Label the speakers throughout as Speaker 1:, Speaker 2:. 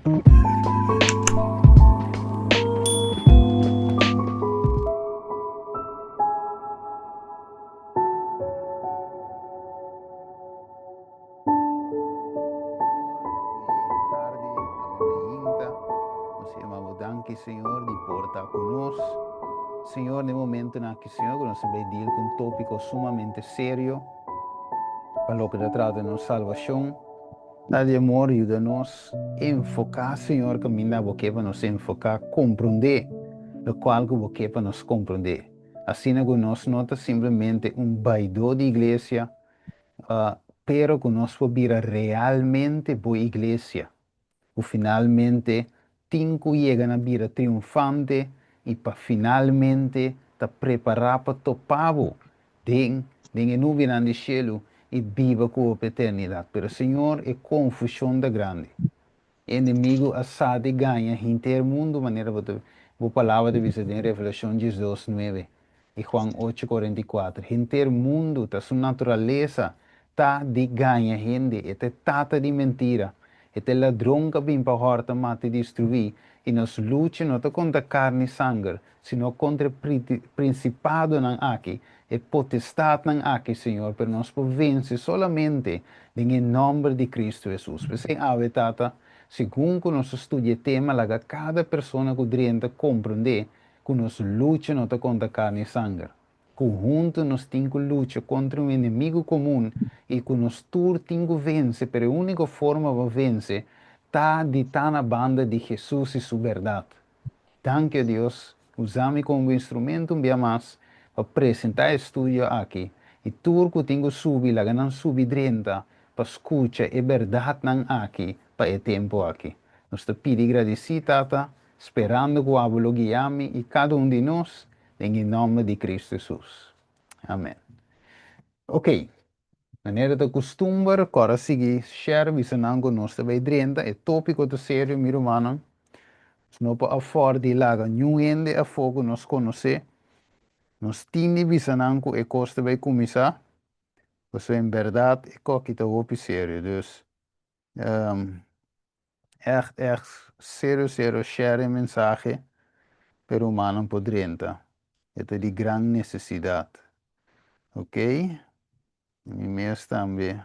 Speaker 1: Tardi, awe mainta, nos yama bo danki Señor di por ta ku nos. Señor, den momentonan aki Señor ku nos ta bai deal ku un tópiko sumamente serio pa loke ta trata nos salbashon. Ta di amor yuda nos enfoká Señor kaminda bo ke pa nos enfoká, komprondé lokual ku bo ke pa nos komprondé. Asina ku nos no ta simplemente un baidó di iglesia, pero ku nos por bira realmente bo iglesia, ku finalmente tin ku yega na bira triunfante i pa finalmente ta prepará pa topa bo den den e nubianan di shelu i biba ku bo pa eternidat. Pero Señor, e konfushon ta grandi. E enemigu a sa di gaña henter mundu manera bo ta bo palabra ta bisa den Revelashon 12, 9 i Juan 8, 44. Henter mundu ta su naturalesa ta di gaña hende. E ta e tata di mentira. E ta e ladron ku a bin pa hòrta, mata i destruí. I nos lucha no ta kontra karni i sanger, sino kontra e prinsipadonan aki, e potestatnan aki, Señor, pero nos por vense solamente den e nòmber di Kristu Hesus. P'esei awe, Tata, segun ku nos ta studia e tema, laga kada persona ku drenta komprondé ku nos lucha no ta kontra karni i sanger, ku huntu nos tin ku lucha kontra un enemigu komun i ku nos tur tin ku vense, pero e úniko forma pa vense ta di ta na banda di Hesus i su bèrdat. Danki a Dios, usa mi komo bo instrumento un bia mas pa presentá e studio aki i tur ku tin ku subi laga nan subi drenta pa skucha e bèrdatnan aki pa e tempu aki. Nos ta pidi gradisí, Tata, sperando ku abo lo guia mi i kada un di nos den e nòmber di Kristu Hesus. Amèn. Oké, manera ta kustumber, kòrda sigui share bisa nan ku nos ta bai drenta. E tópiko ta serio, mi rumannan. Nos no por afòrd di laga niun hende afó ku nos konosé. Nos tin di bisa nan ku e kos ta bai kuminsá, pasobra en bèrdat e kòki ta hopi serio. Dus, ègt ègt serio serio share e mensahe pa e rumannan por drenta. E ta di gran nesesidat. Ok, mi mes tambe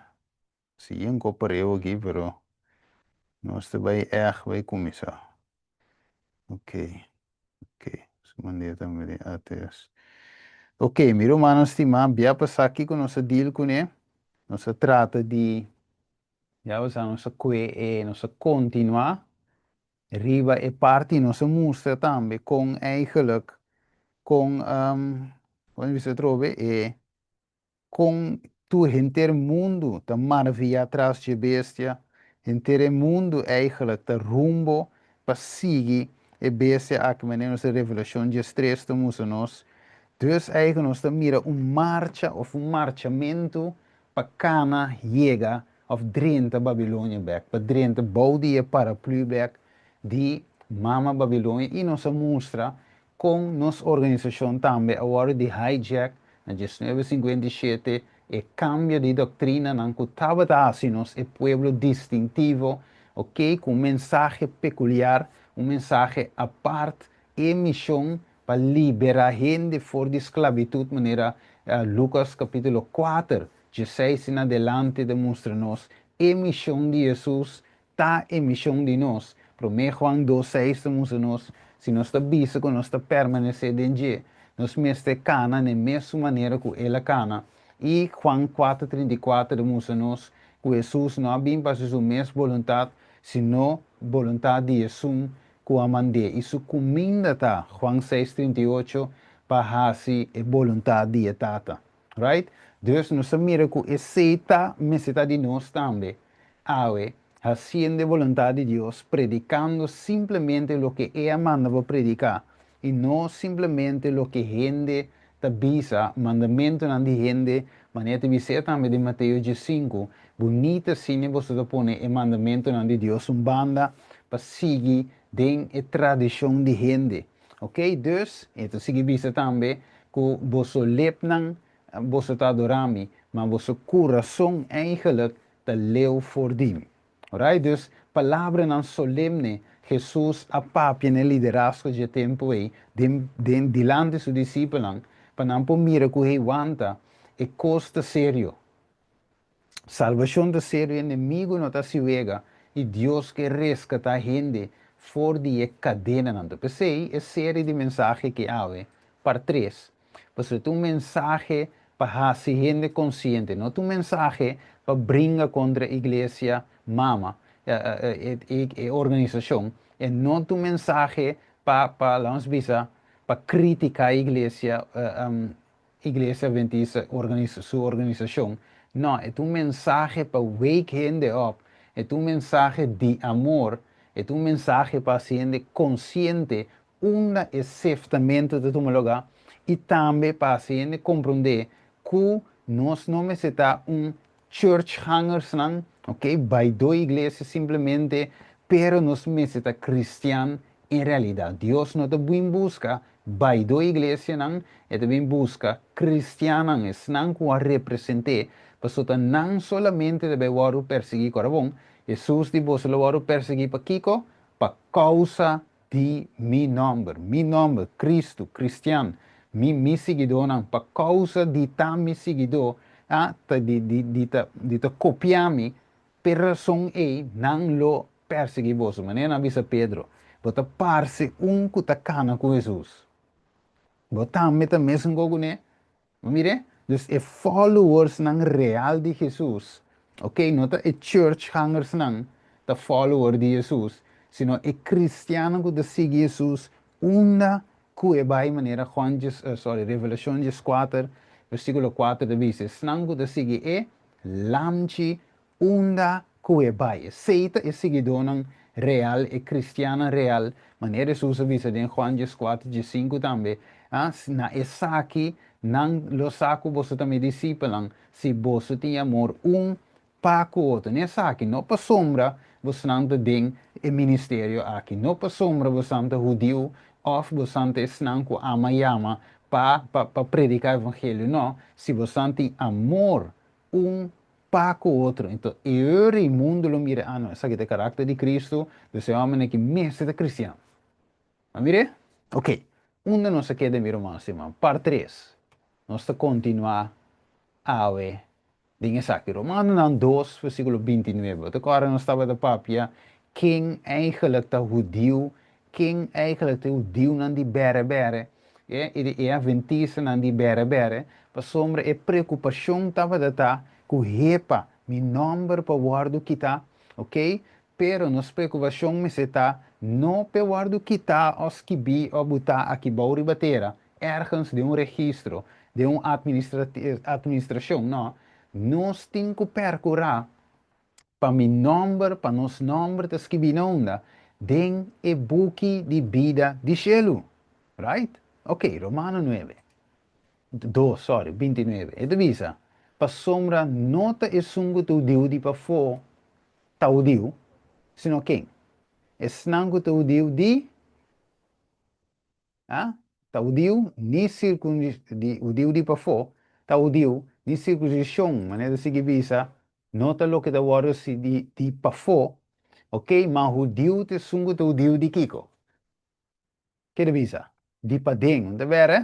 Speaker 1: sigui un kop pareu aki pero nos ta bai ègt bai kuminsá. Ok, ok, su mand'é tambe di ATS. Ok, mi rumannan stimá, bia pasá kiko nos a deal kuné? Nos a trata di Ya bo sa nos a kue e nos a kontinuá riba e parti nos a mustra tambe kon eigenlijk kon kon mi bisa atrobe e kon tur henter mundu ta maraviyá tras dje bestia, henter e mundu eigenlijk ta rumbo pa sigui e bestia aki manera nos Revelashon 13 ta mustra nos. Dus eigenlijk nos ta mira un marcha òf un marchamentu pa kana yega òf drenta Babilonia bèk, pa drenta bou di e paraplü bèk di Mama Babilonia i nos a mustra kon nos organisashon tambe a wòrdu di hijack na 1957, e kambio di doktrinanan ku tabata hasi nos e pueblo distintivo, oke, ku un mensahe pekuliar, un mensahe apart, e mishon pa liberá hende for di sklabitut manera Lukas kapítulo 4, 16 en adelante ta mustra nos e mishon di Hesus ta e mishon di nos. Promé Juan 2, 6 ta mustra nos si nos ta bisa ku nos ta permanesé den dje, nos mester kana na e mesun manera ku el a kana. I Juan 4, 34 ta mustra nos ku Hesus no a bin pa hasi su mes boluntat, sino boluntat di esun ku a mand'é, i su kuminda ta, Juan 6, 38, pa hasi e boluntat di e Tata. Right? Dus nos ta mira ku esei ta mester ta di nos tambe awe, hasiendo e boluntat di Dios, predikando simplemente loke E a manda pa prediká, i no simplemente loke hende ta bisa, mandamentunan di hende, manera ta bis'é tambe den Mateo 15, Bunita asina boso ta pone e mandamentunan di Dios un banda pa sigui den e tradishon di hende. Ok, dus, e ta sigui bisa tambe ku boso lepnan boso ta adorá mi, ma boso kurason eigenlijk ta leu for di mi. Alright, dus palabranan solemne Hesus a papia na e liderazgo dje tempu ei den den dilanti su disipelnan pa nan por mira ku hey wanta e kos ta serio. Salbashon ta serio, enemigu no ta hasi wega i Dios ke reskatá hende for di e kadenanan. Ta p'esei e serie di mensahe aki awe, part tres, pasobra ta un mensahe pa hasi hende konsiente, no ta un mensahe pa bringa kontra iglesia mama, e organisashon, e no ta un mensahe pa, pa lanos bisa, pa kritiká iglesia, Iglesia Adventista su organisashon. No, e ta un mensahe pa wake hende op, e ta un mensahe di amor, e ta un mensahe pa hasi hende konsiente unda e seftamentu ta tuma lugá i tambe pa hasi hende komprondé ku nos no mester ta un churchgangersnan, ok, bai do iglesia simplemente, pero nos mester ta kristian en realidat. Dios no ta bin buska bai do iglesianan, e ta bin buska kristiannan, esnan ku a represent'é, pasobra ta nan solamente ta bai wòrdu persiguí. Kòrda bon, Hesus di boso lo wòrdu persiguí pa kiko? Pa kousa di mi nòmber. Mi nòmber, Kristu, kristian, mi mi siguidónan, pa kousa di ta mi siguidó, a, ta di di di ta di ta kopiá mi, p'e rason ei nan lo Persiguí boso, manera nan a bisa Pedro, bo ta parse un ku ta kana ku Hesus. Bo tambe ta mesun ko kuné? Bo mir'é? Dus e followersnan real di Hesus, ok, no ta e churchgangersnan ta follower di Hesus, sino e kristiannan ku ta sigui Hesus unda ku e bai, manera Juan djes, sorry, Revelashon 14, versíkulo 4 ta bisa, esnan ku ta sigui e Lamchi Unda ku e bai. Esei ta e siguidónan real, e kristiannan real, manera Hesus a bisa den Juan 14, 15 tambe, A, na esaki nan lo sa ku boso ta mi disipelnan, si boso tin amor un pa ku otro. Na esaki, no pasobra bosnan ta den e ministerio aki, no pasobra bosnan ta hudiu òf bosnan ta esnan ku ama yama pa pa prediká evangelio, no, si bosnan tin amor un pa ku otro. Enton e ora i mundu lo mira, ah no, esaki ta e karakter di Kristu, dus e hòmbernan aki mester ta kristian. A mir'é? Ok, unda nos a keda mi ruman stima? Part tres. Nos ta kontinuá awe den esaki. Romanonan 2 versíkulo 29. Bo ta kòrda nos tabata papia ken eigenlijk ta hudiu, ken eigenlijk ta e hudiunan di bèrè bèrè, e e adventistanan di bèrè bèrè, pasobra e preokupashon tabata ta ku hepa mi nòmber pa wòrdu kitá, ok, pero nos preokupashon mester ta no p'e wòrdu kitá òf skibí òf butá aki bou riba tera, ergens den un registro, den un administrashon, nò, nos tin ku pèrkurá Pa mi nòmber, pa nos nòmber ta skibí na unda? Den e buki di bida di shelu. Right? Ok, Romano nuebe, dos, sorry, 29. E ta bisa, Pasobra no ta esun ku ta hudiu di pafó ta hudiu, sino ken? Esnan ku ta hudiu di. A ta hudiu ni di hudiu di pafó ta hudiu, ni sirkunsishon, manera ta sigui bisa, no ta loke ta wòrdu hasi di di pafó, ok, ma hudiu ta esun ku ta hudiu di kiko? Ke ta bisa? Di paden, un ta bèrè?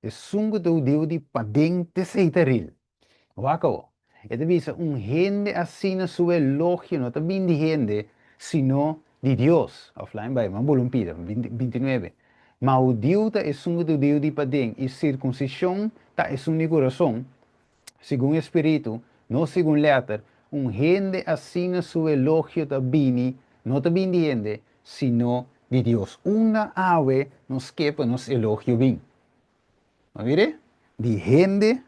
Speaker 1: Esun ku ta hudiu di paden t'esei ta ril. Wak awo. E ta bisa un hende asina su elogio no ta bin di hende, sino di Dios. Of lain bai, m'a bula un pida, 29. Ma hudiu ta esun ku ta hudiu di paden, i sirkunsishon ta esun di kurason, segun e spiritu, no segun lèter. Un hende asina su elogio ta bini, no ta bin di hende, sino di Dios. Unda awe nos ke pa nos elogio bin? Bo mira? Di hende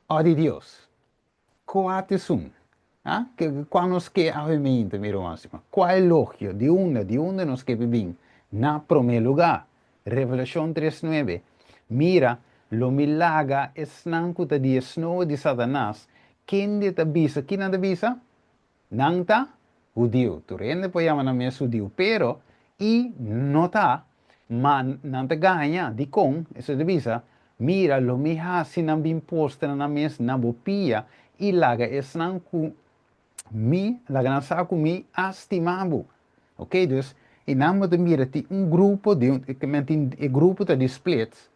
Speaker 1: o di Dios? Kua ta esun? Ha? Kua nos ke awe meinta, mi ruman stima? Kua elogio? Di unda? Di unda nos ke pa bin? Na promé lugá, Revelashon 3:9, Mira, lo mi laga esnan ku ta di e snoa di Satanas, kende ta bisa, ki nan ta bisa? Nan ta hudiu. Tur hende por yama nan mes hudiu, pero i no ta, ma nan ta gaña. Dikon? Esei ta bisa, Mira, lo mi hasi nan bin postra nan mes na bo pia i laga esnan ku Mi, laga nan sa ku mi a stima bo. Ok, dus i nan bo ta mira tin un grupo di un, ke men tin e grupo ta di splits,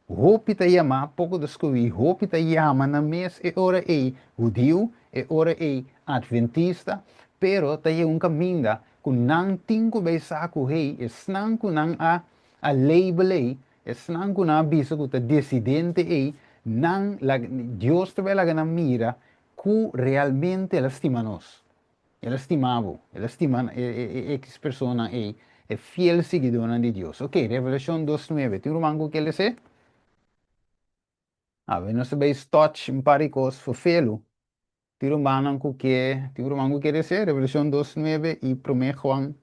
Speaker 1: hopi ta yama, poko ta skohí, hopi ta yama nan mes e ora ei hudiu, e ora ei adventista, pero ta yega un kaminda ku nan tin ku bai sa ku hey, esnan ku nan a a label ei, esnan ku nan a bisa ku ta disidente ei, nan laga, Dios ta bai laga nan mira ku realmente el a stima nos. El a stima bo, el a stima e e e X personanan ei, e fiel siguidónan di Dios. Ok, Revelashon dos nuebe. Tin ruman ku ke les'é? Awe nos ta bai stòch un par di kos fofelu. Tin rumannan ku ke, tin ruman ku ke les'é? Revelashon dos nuebe i Promé Juan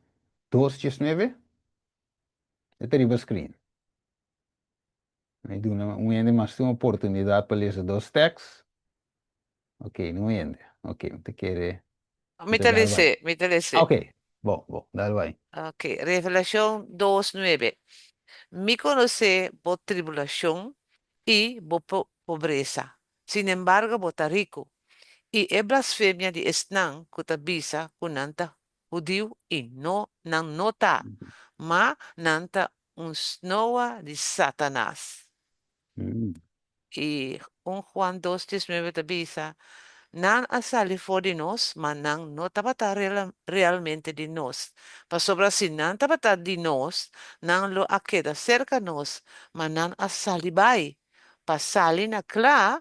Speaker 1: dos diesnuebe. E ta riba screen. Mi duna un hende mas tin oportunidat pa lesa dos tèks. Ok, no hende. Ok, mi ta kere.
Speaker 2: Mi ta lese, mi ta lese.
Speaker 1: Ok, bon, bon, dal bai.
Speaker 2: Ok, Revelashon dos nuebe. Mi konosé bo tribulashon i bo pobresa, sinembargo bo ta riku, i e blasfemia di esnan ku ta bisa ku nan ta hudiu i no nan no ta, ma nan ta un snoa di Satanas. I un Juan dos diesnuebe ta bisa, Nan a sali for di nos, ma nan no tabata realmente di nos, pasobra si nan tabata di nos, nan lo a keda serka nos, ma nan a sali bai, pa sali na kla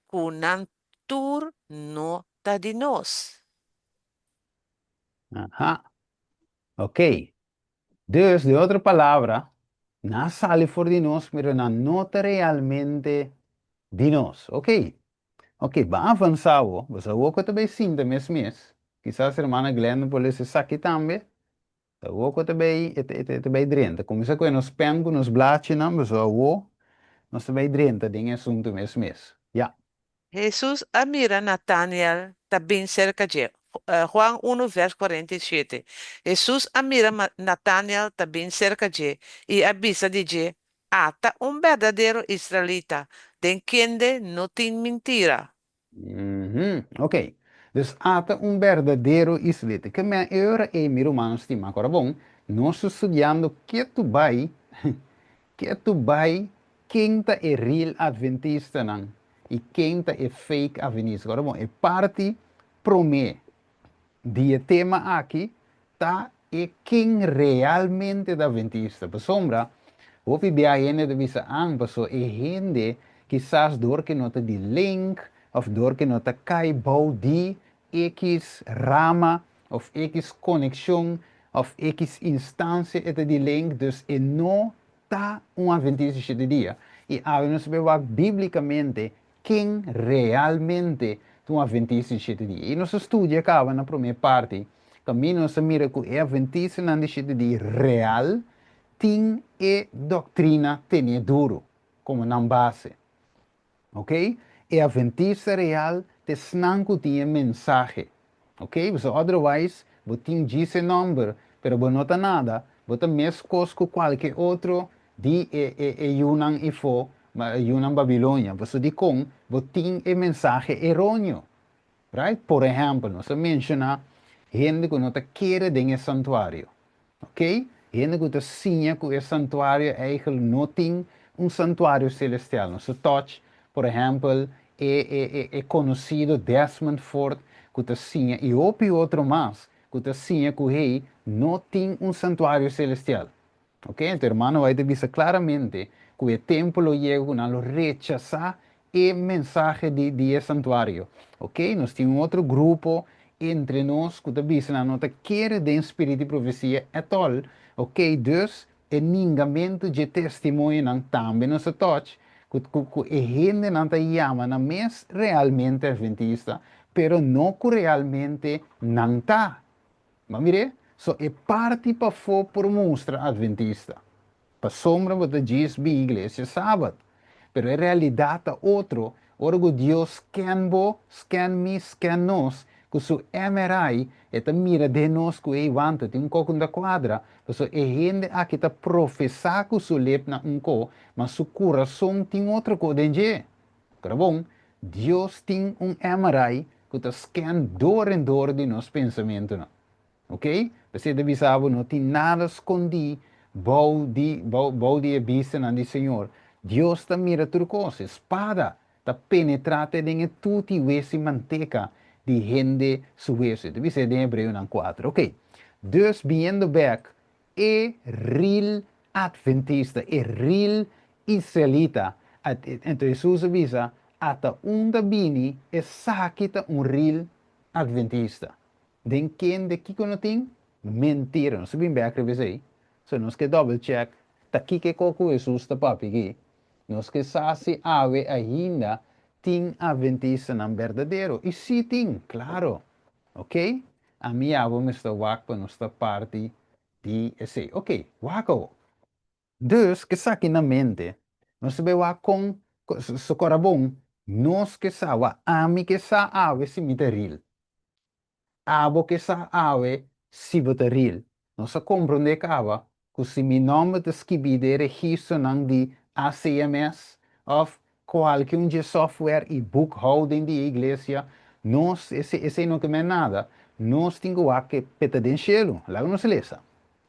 Speaker 2: ku nan tur no ta di nos.
Speaker 1: Aha. Ok. Dus, den otro palabra, nan a sali for di nos, pero nan no ta realmente di nos. Ok. Ok, ban avansa awo. Boso awo ku ta bai sinta mes mes. Kisas hermana Glenda por lesa esaki tambe. Awo ku ta bai, e ta, e ta bai drenta. Kuminsá ku e nos pen ku nos blachinan, boso awo nos ta bai drenta den e asuntu mes mes. Ya.
Speaker 2: Hesus a mira Nataniel ta bin serka dje. Juan unu vèrs 47. Hesus a mira Nataniel ta bin serka dje i a bisa di dje, Ata un berdadero israelita, den kende no tin mintira.
Speaker 1: Ok. Dus ata un berdadero israelita. Ke men e ora ei, mi rumannan stimá, kora bon, nos ta studiando ketu bai, ketu bai ken ta e real adventistanan i ken ta e fake adventista. Kora bon, e parti promé di e tema aki ta e ken realmente ta adventista. Pasobra hopi bia hende ta bisa an paso e hende kisas dor ke no ta di link of dor ke no ta kai bou di ekis rama of ekis konekshon of ekis instansia e ta di link dus e no ta un adventista di shete dia. I awe nos ta bay wak biblikamente ken realmente ta un adventista di shete dia. I nos a studia kaba na prome parti kaminda nos a mira ku e adventistanan di shete dia real tin e doktrina tene duru komo nan base. Ok, e adventista real ta esnan ku tin e mensahe. Ok, pasobra otherwise bo tin djis e nomber pero bo no ta nada, bo ta meskos ku kualke otro di e e e yunan ifo, yunan Babilonia, pasobra dikon bo tin e mensahe eronio. Right? Por ehèmpel, nos a menshoná hende ku no ta kere den e santuario. Ok? Hende ku ta siña ku e santuario eigel no tin un santuario selestial. Nos ta touch, por ehèmpel, e e e e konosido Desmond Ford ku ta siña i hopi otro mas ku ta siña ku hey no tin un santuario selestial. Ok, anto hermano White ta bisa claramente cu e tempo lo yega cu nan lo rechasa e mensahe di di e santuario. Ok, nos tin un otro grupo entre nos cu ta bisa nan no ta kere den spirit di profecia at all. Ok, dus e ningamento dje testimonionan tambe nos ta touch cu cu cu e hendenan ta yama nan mes realmente adventista, pero no cu realmente nan ta. Ma mir'é, so e parti pafó por mustra adventista. Pasobra bo ta djis bin iglesia sabat. Pero e realidat ta otro, ora ku Dios scan bo, scan mi, scan nos, ku su MRI, e ta mira den nos ku ey wanta tin un ko ku no ta kuadra, pasobra e hende aki ta profesá ku su lepnan un ko, ma su kurason tin otro ko den dje. Kora bon, Dios tin un MRI. ku ta scan dor en dor di nos pensamentunan. Ok? P'esei ta bisa bo no tin nada skondí bou di bou bou di e bistanan di Señor. Dios ta mira tur kos. E spada ta penetrá te den e tuti wes i manteka di hende su wesu. E ta bisa den Hebreonan 4. Ok. Dus biniendo bèk, e real adventista, e real israelita, anto Hesus a bisa, Ata unda bini esaki ta un real adventista. Den kende kiko no tin? Mentira. Nos ta bin bek riba esei. So nos ke double check ta kiko e ku Hesus ta papia aki. Nos ke sa si awe ainda tin adventistanan berdadero. I si tin, klaro. Ok? Ami abo mester wak pa nos ta parti di esei. Ok, wak awo. Dus, ku esaki na mente, nos ta bai wak kon so kora bon, nos ke sa, wak ami ke sa awe si mi ta real. Abo ke sa awe si bo ta real. Nos a komprondé kaba ku si mi nòmber ta skibí den e registronan di ACMS òf kualke un dje software i boekhouding di e iglesia, nos, esei no ke men nada, nos tin ku wak ke p'e ta den shelu. Laga nos lesa.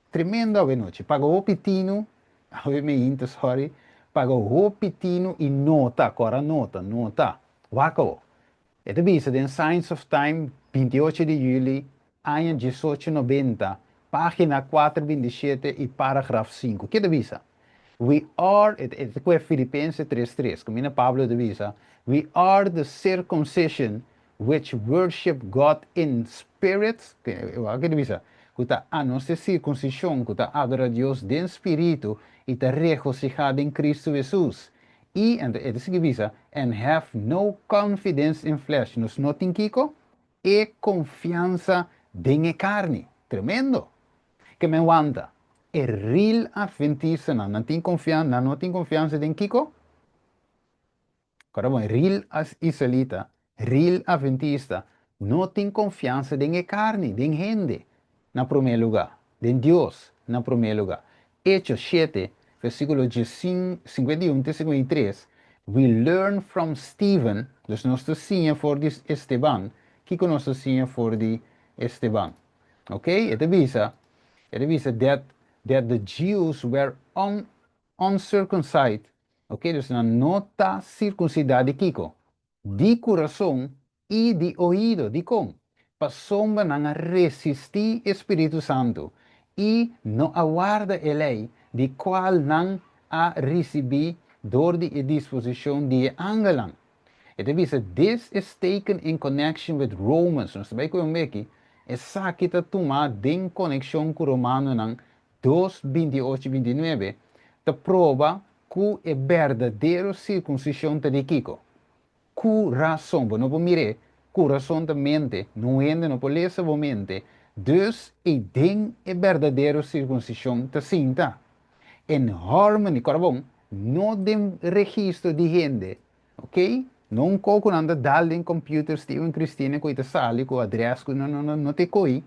Speaker 1: Tremendo awe nochi. Paga hopi tinu, awe meinta, sorry, paga hopi tinu i nota, kòrda nota, nota. Wak awo. E ta bisa den Signs of Time, 28 di juli, aña 1890, página 427 i paragraf 5. Ke ta bisa? We are, e ta kue Filipense 3:3, kaminda Pablo ta bisa, We are the circumcision which worship God in spirit, wak ke ta bisa? Ku ta anos e sirkunsishon ku ta adora Dios den spiritu i ta regosihá den Kristu Hesus. I, anto e ta sigui bisa, and have no confidence in flesh, nos no tin kiko? E konfiansa den e karni. Tremendo! Ke men wanta? E real adventistanan, nan tin konfiansa, nan no tin konfiansa den kiko? Kòrda bon, e real israelita, real adventista, no tin konfiansa den e karni, den hende, na promé lugá, den Dios, na promé lugá. Hechos 7, versíkulo 51 te 53, We learn from Stephen, dus nos ta siña for di Esteban. Kiko nos ta siña for di Esteban? Ok, e ta bisa, e ta bisa that the Jews were uncircumcised, ok, dus nan no ta sirkunsidá di kiko? Di kurason i di oido. Dikon? Pasobra nan a resistí e Spiritu Santu i no a warda e lei di kual nan a risibí dor di e disposishon di e angelnan. E ta bisa, This is taken in connection with Romans. Nos ta bai ku e un beki. Esaki ta tumá den konekshon ku Romanonan 2, 28, 29, ta proba ku e berdadero sirkunsishon ta di kiko? Kurason. Bo no por mir'é. Kurason ta mente. Nun hende no por lesa bo mente. Dus ei den e berdadero sirkunsishon ta sinta. In harmony, kòrda bon, no den registro di hende, ok? No un kos ku nan ta dal den computer Steven Christina ku ei ta sali ku adrès ku no no no no ta e koi.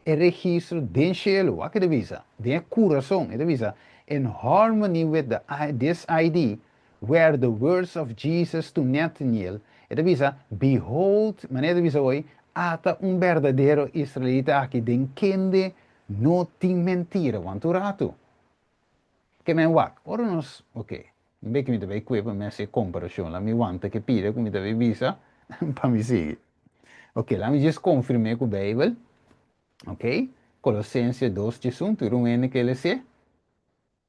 Speaker 1: E registro den shelu, wak e ta bisa? Den e kurason. E ta bisa, in harmony with the this ID, Were the words of Jesus to Nathaniel, e ta bisa, Behold, manera e ta bisa hoy, ata un berdadero israelita aki den kende no tin mentira. Wanta un ratu. Ke men wak, ora nos, ok, un bes ke mi ta bay kue pa mi hasi e komparashon, la mi wanta ke pida ku mi ta bay bisa pa mi sigui. Ok, la mi djis konfirm'é ku Beibel, ok, Kolosense 2 11, tur un hende ke les'é.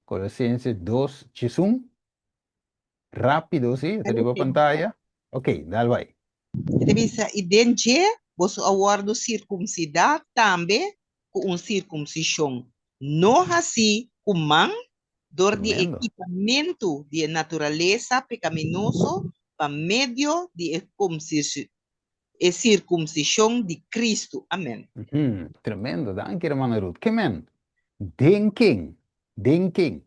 Speaker 1: Colosenses 2, 11. Rápido, sí, e ta riba pantaya. Ok, dal bai.
Speaker 3: E ta bisa, I den dje boso a wòrdu sirkumsidá tambe ku un sirkumsishon no hasí ku man, dor di e
Speaker 1: Tremendo.
Speaker 3: kitamentu di e naturalesa pekaminoso pa medio di e e sirkumsishon di Kristu. Amèn.
Speaker 1: Tremendo, danki hermana Ruth. Ke men? Den ken? Den ken?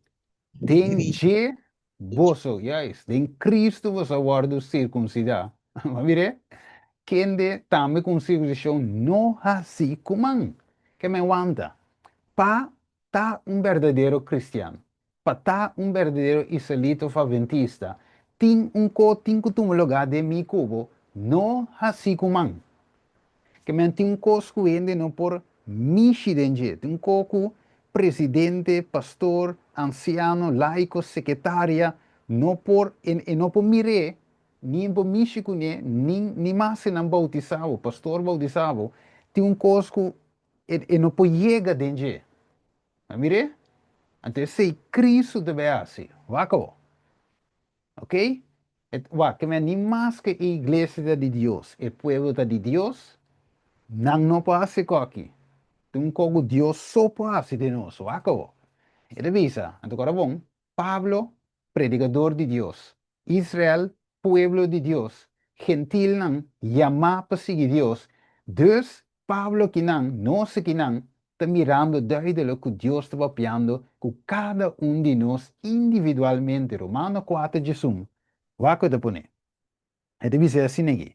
Speaker 1: Den dje boso, juist, den Kristu boso a wòrdu sirkunsidá. Bo a mir'é? Kende tambe ku un sirkunsishon no hasí ku man. Ke men wanta? Pa ta un berdadero kristian, pa ta un berdadero israelita òf adventista, tin un ko tin ku tuma lugá den mi ku bo no hasí ku man. Ke men tin un kos ku hende no por mishi den dje. Tin un kos ku presidente, pastor, ansiano, laiko, sekretaria no por, e no por mir'é, ni e por mishi kuné, ni maske nan boutisá bo, pastor boutisá bo, tin un kos ku e no por yega den dje. A mir'é? Anto esei Kristu ta bai hasi. Wak awor. Ok? Et, wak, ke men ni maske e iglesia ta di Dios, e pueblo ta di Dios, nan no por hasi koki. Tin un kos ku Dios so por hasi den nos. Wak awor. E ta bisa, anto kora bon, Pablo, predikador di Dios, Israel, pueblo di Dios, gentilnan yamá pa sigui Dios, dus Pablo akinan, nos akinan, ta mirando duidelijk ku Dios ta papiando ku kada un di nos individualmente, Romano kuater djesun, wak ku e ta pone. E ta bisa asina aki,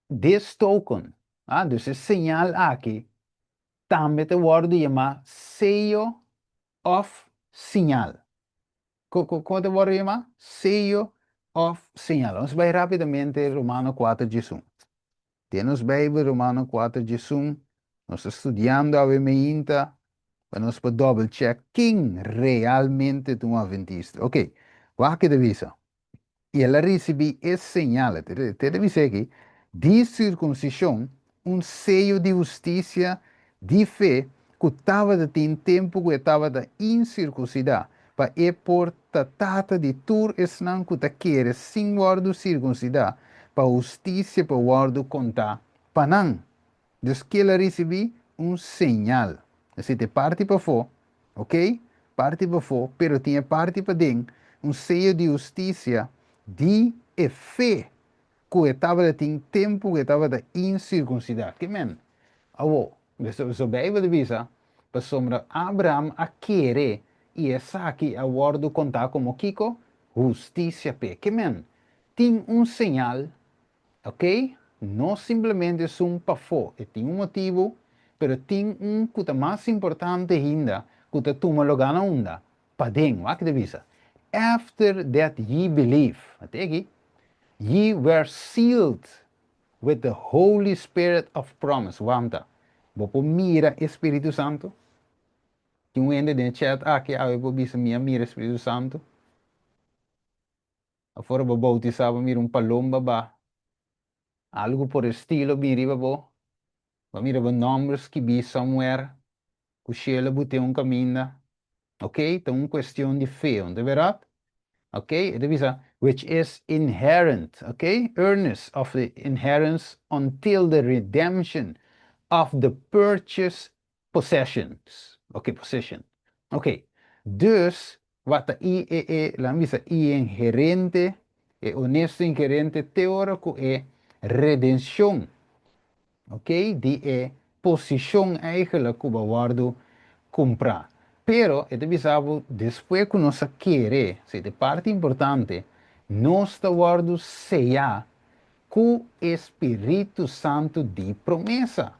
Speaker 1: This token, ah, dus e señal aki, tambe ta wòrdu yamá seyo òf siñal. Kon ta wòrdu yamá? Seyo òf señal. Nos bai rápidamente Romano kuater djesun. Den nos Beibel Romano kuater djesun, nos ta studiando awe meinta pa nos por dòbel chèk ken realmente ta un atventista. Oke, wak ke ta bisa. I el a risibí e señal, te ta bisa aki, di sirkunsishon, un seyo di hustisia di fe ku tabata tin tempu ku e tabata insirkunsidá, pa e por ta tata di tur esnan ku ta kere sin wòrdu sirkunsidá, pa hustisia por wòrdu kontá pa nan. Dus kel a risibí un señal. Esei ta e parti pafó, oké, parti pafó, pero tin e parti paden, un seyo di hustisia di e fe ku e tabata tin tempu ku e tabata insirkunsidá. Ke men? Awor, so Beibel ta bisa, Pasobra Abraham a kere i esaki a wòrdu kontá komo kiko? Hustisia p'e. Ke men? Tin un señal, oké, no simplemente esun pafó, e tin un motibu, pero tin un ku ta mas importante ainda ku ta tuma lugá na unda? Paden. Wak ta bisa, After that ye believe, ate aki, ye were sealed with the Holy Spirit of promise. Wanta, bo por mira e Spiritu Santu? Tin un hende den e chat aki awe por bisa mi a mira e Spiritu Santu? Afora bo bautisá bo mira un palomba ba algu por estilo bin riba bo, bo mira bo nomber skibí somewhere ku shelu bo tin un kaminda. Ok, ta un kuestion di fe, no ta berat? Ok, e ta bisa, which is inherent, ok, earnest of the inherence until the redemption of the purchased possessions, ok, possession, ok, dus wat ta i e e, laga mi bisa inherente, e honesto inherente te ora ku e redenshon, ok, di e posishon eigenlijk ku bo a wòrdu kumprá. Pero e ta bisa bo despues ku nos a kere, esei ta e parti importante, nos ta wòrdu seyá ku e Spiritu Santu di promesa.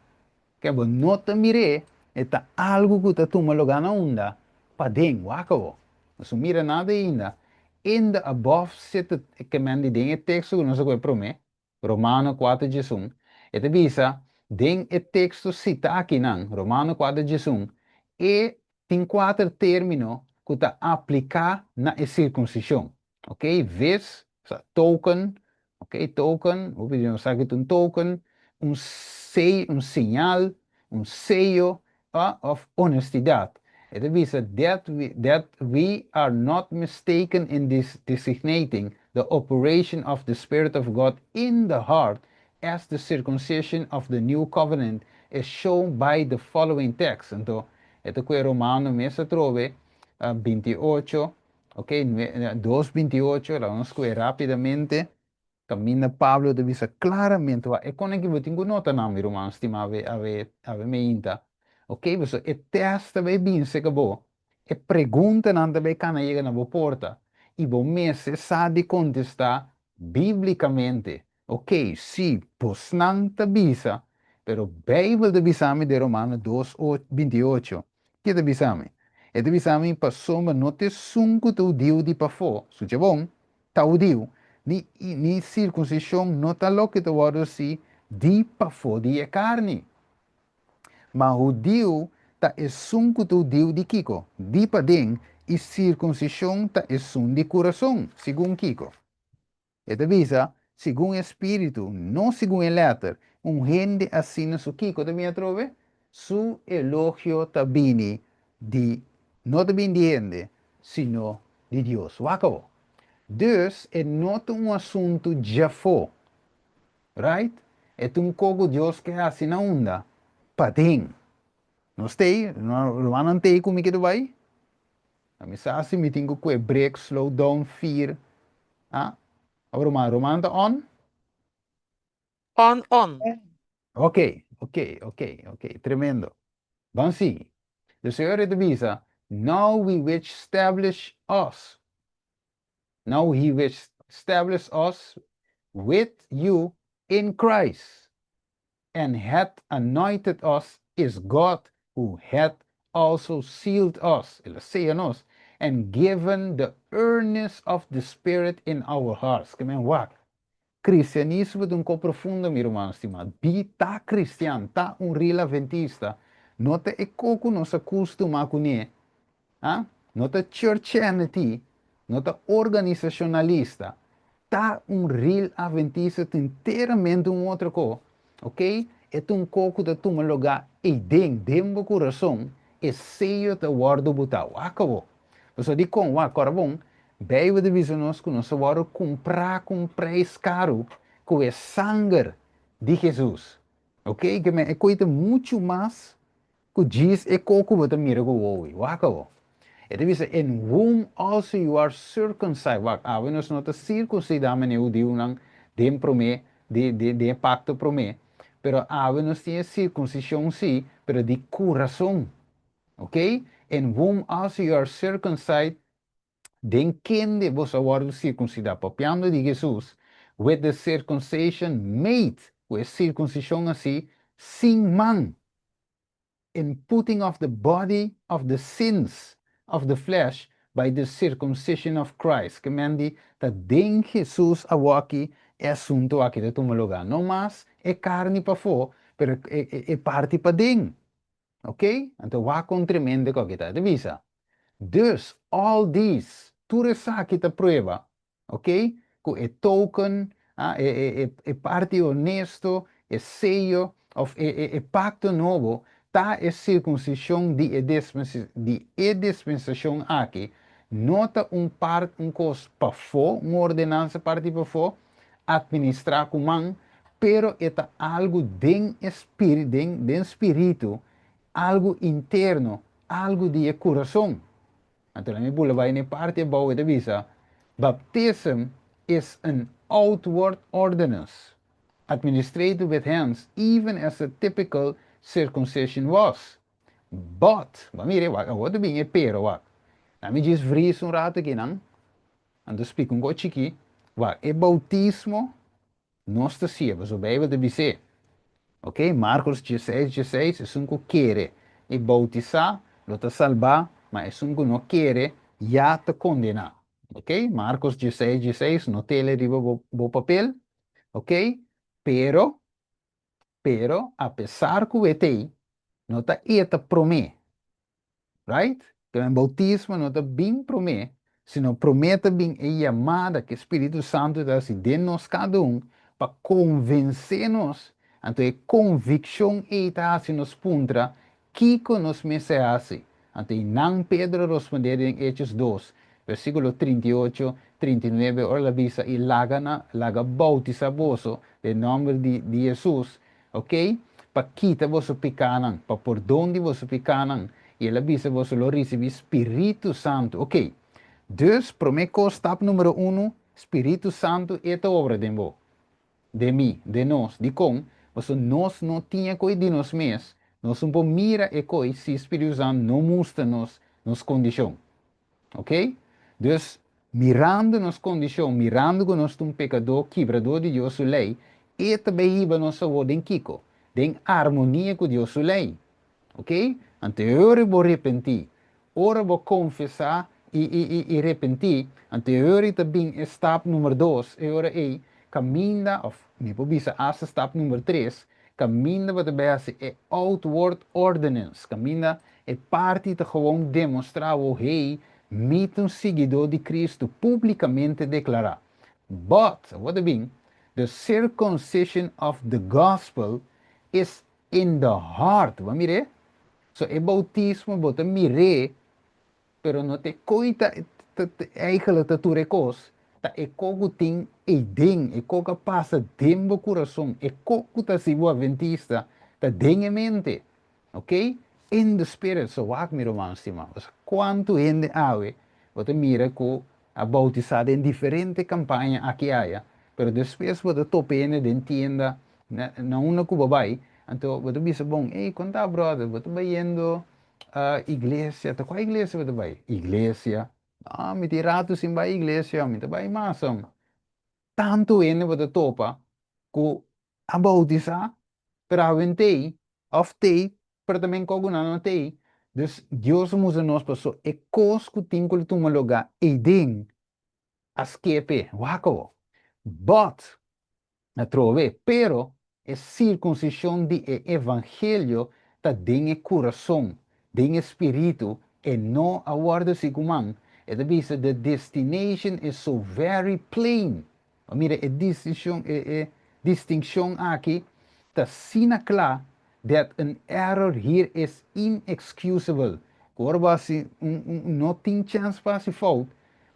Speaker 1: Ke bo no ta mir'é, e ta algu ku ta tuma lugá na unda? Paden, wak awor. Nos no mira nada ainda. In the above cited, ke men di den e teksto ku nos a kohe promé, Romano kuater djesun, e ta bisa den e teksto sitá akinan, Romano kuater djesun, e tin kuater término ku ta apliká na e sirkunsishon. Ok, vis, osea token, ok, token, hopi di nos sa ki ta un token, un sei, un señal, un seyo, òf honestidat. E ta bisa that we, that we are not mistaken in this designating the operation of the Spirit of God in the heart as the circumcision of the new covenant is shown by the following text. Anto, e ta kue Romano mes atrobe, 28, Ok, dos binti i ocho, laga nos skohe rápidamente. Kaminda Pablo ta bisa klaramente wak e kon aki bo tin ku nota nan, mi ruman stimá, awe, awe, awe meinta. Ok, pasobra e tèst ta bai bin serka bo, e preguntanan ta bai kana yega na bo porta, i bo mester sa di kontestá bíblikamente. Ok, sí, bosnan ta bisa, pero Bijbel ta bisa mi den Romano dos 28. Ke ta bisa mi? E ta bisa mi pasobra no ta esun ku ta hudiu di pafó, sucha bon, ta hudiu, ni ni sirkunsishon no ta loke ta wòrdu hasi Di pafó di e karni. Ma hudiu ta esun ku ta hudiu di kiko? Di paden, i sirkunsishon ta esun di kurason, segun kiko? E ta bisa, segun e spiritu, no segun e lèter. Un hende asina su kiko ta bini atrobe? Su elogio ta bini di, no ta bini di hende, sino di Dios. Wak awor. Dus, e no ta un asuntu djafó. Right? E ta un kos ku Dios ke hasi na unda? Paden. Nos t'ei? Rumannan t'ei ku mi ke ta bai? Mi sa si mi tin ku kue break, slow down, fir. Ah? Awor ruman, ruman ta on?
Speaker 2: On, on.
Speaker 1: Ok, ok, ok, ok, tremendo. Ban sigui. De Señor ta bisa, Now he which establish us. Now he which establish us with you in Christ and hath anointed us is God who hath also sealed us, el a seya nos, and given the earnest of the Spirit in our hearts. Ke men wak. Kristianismo ta un kos profundo, mi ruman stimá. Bi ta kristian, ta un real adventista, no ta e kos ku nos a kustumá kuné, ah, no ta churchianity, no ta organisashonalista, ta un real adventista ta enteramente un otro kos, ok? E ta un kos ku ta tuma lugá eiden, den bo kurason, e seyo ta wòrdu botá. Wak awor. Pasobra dikon? Wak, kòrda bon, Beibel ta bisa nos ku nos a wòrdu kumprá ku un preis karu, ku e sanger di Hesus. Ok, ke men e koi ta muchu mas ku djis e kos ku bo ta mira ku wowi. Wak awor. E ta bisa, In whom also you are circumcised. Wak, awe nos no ta sirkunsidá manera e hudiunan den promé, den e pakto promé, pero awe nos tin e sirkunsishon sí, pero di kurason. Ok, In whom also you are circumcised Den kende boso a wòrdu sirkunsidá, papiando di Hesus, with the circumcision made, ku e sirkunsishon hasí sin man, in putting off the body of the sins of the flesh by the circumcision of Christ. Ke men di ta den Hesus awoki e asuntu aki ta tuma lugá, no mas e karni pafó, pero e parti paden. Ok? Anto wak kon tremendo ku aki ta. E ta bisa, Dus, all these, tur esaki ta prueba, ok, ku e token, ah, e, e, e, e parti honesto, e seyo, of e, e, e pakto nobo, ta e sirkunsishon di e di e dispensashon aki, no ta un part, un kos pafó, un ordenansa parti pafó, administrá ku man, pero e ta algu den e spiri, den, den spiritu, algu interno, algu di e kurason. Anto laat mi bula bai na e parti abou, e ta bisa, Baptism is an outward ordinance, administrated with hands, even as a typical circumcision was. But, bo a mira e wak, awor ta bin e pero wak. Laat mi djis vries un rato akinan. Anto splika un kos chikí, wak, e boutismo nos ta siña, pasobra Beibel ta bis'é, ok, Markos dieseis, dieseis, esun ku kere i boutisá lo ta salbá, ma esun ku no kere ya ta kondená. Ok, Markos dieseis, dieseis, not'el riba bo bo papel, ok, pero, pero, apesar ku e t'ei, no ta e ta promé. Right? Pero en bautismo no ta bin promé, sino promé ta bin e yamada ku e Spiritu Santu ta hasi den nos kada un pa konvensé nos. Anto e konvikshon ei ta hasi nos puntra kiko nos mester hasi. Anto einan Pedro a rospondé den Hechos dos, versíkulo 38, 39, ora el a bisa, I laga na laga boutisá boso den nòmber di di Hesus, Ok, pa kita boso pikánan, pa pordon di boso pikánan, i el a bisa boso lo risibí Spiritu Santu. Ok, dus promé kos, stap número unu, Spiritu Santu e ta obra den bo, den mi, den nos. Dikon? Pasobra nos no tin e koi di nos mes, nos no por mira e koi si Spiritu Santu no mustra nos nos kondishon. Ok? Dus, mirando nos kondishon, mirando ku nos ta un pekadó, kibradó di Dios su lei, e ta bai hiba nos awor den kiko? Den armonia ku Dios su lei. Ok? Anto e ora bo repentí, ora bo konfesá i, i, i, i repentí, anto e ora ta bin e stap number dos, e ora ei, Kaminda, òf mi por bisa hasta stap number 3, kaminda bo ta bai hasi e outward ordinance, kaminda e parti ta gewoon demostrá bo, hey, mi ta un siguidó di Kristu, públikamente deklará. But, awor ta bin, the circumcision of the gospel is in the heart. Bo a mir'é? So e boutismo bo ta mir'é, pero no ta e koi ta eigenlijk ta tur e kos, ta e ko ku tin eiden, e ko ku a pasa den bo kurason, e ko ku ta hasi bo adventista, ta den e mente. Ok? In the spirit. So wak mi ruman stima. Osea kuantu hende awe bo ta mira ku a bautisá den diferente kampaña aki aya, pero despues bo ta topa hende den tienda na unda ku bo bai, anto bo ta bisa bon, ey, kon ta brother, bo ta bayendo iglesia, ta kua iglesia bo ta bai? Iglesia? No, mi tin ratu sin bai iglesia, mi ta bai mas. Tantu hende bo ta topa ku a bautisá, pero awen t'ei, òf t'ei, pero tambe kògu nan no t'ei. Dus Dios a mustra nos paso e kos ku tin ku lo tuma lugá eiden a skepe. Wak awo. But, atrobe, pero e sirkunsishon di e evangelio ta den e kurason, den e spiritu, e no a wòrdu hasi ku man. E ta bisa, The destination is so very plain. Bo mira e distinshon, e e distinkshon aki ta asina kla that an error here is inexcusable. Ku ora bo hasi un un no tin chèns pa hasi fout,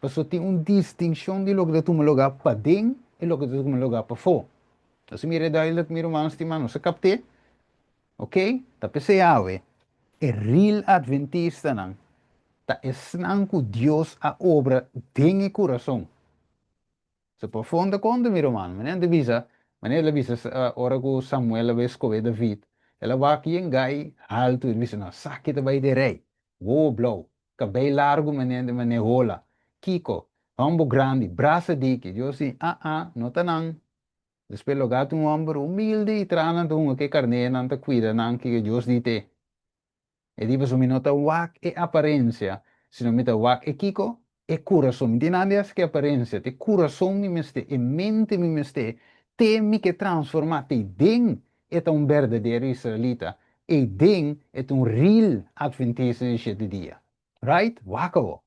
Speaker 1: pasobra tin un distinkshon di loke ta tuma lugá paden i loke ta tuma lugá pafó. Nos a mira e duidelijk, mi ruman stimá, nos a kapt'é. Ok, ta p'esei awe e real adventistanan ta esnan ku Dios a obra den e kurason. So por fonda konta mi ruman, manera ta bisa, manera el a bisa ora ku Samuel a bai skohe David, el a wak yen gai haltu, el bisa, no, esaki ta bai den rei, wowo blou, kabei largu manera manera hola, kiko, hòmber grandi, brasa diki, Dios di, ah ah, no ta nan. Despues lo gata un hòmber humilde i traha nan ta hunga ku e karnénan, ta kuida nan, kiko Dios di te. E di pasobra mi no ta wak e aparensia, sino mi ta wak e kiko? E kurason. Mi tin nada di hasi ku e aparensia, ta e kurason mi mester, e mente mi mester, te mi ke transformá, te den e ta un berdadero israelita, ei den e ta un real adventista di shete dia. Right? Wak awo.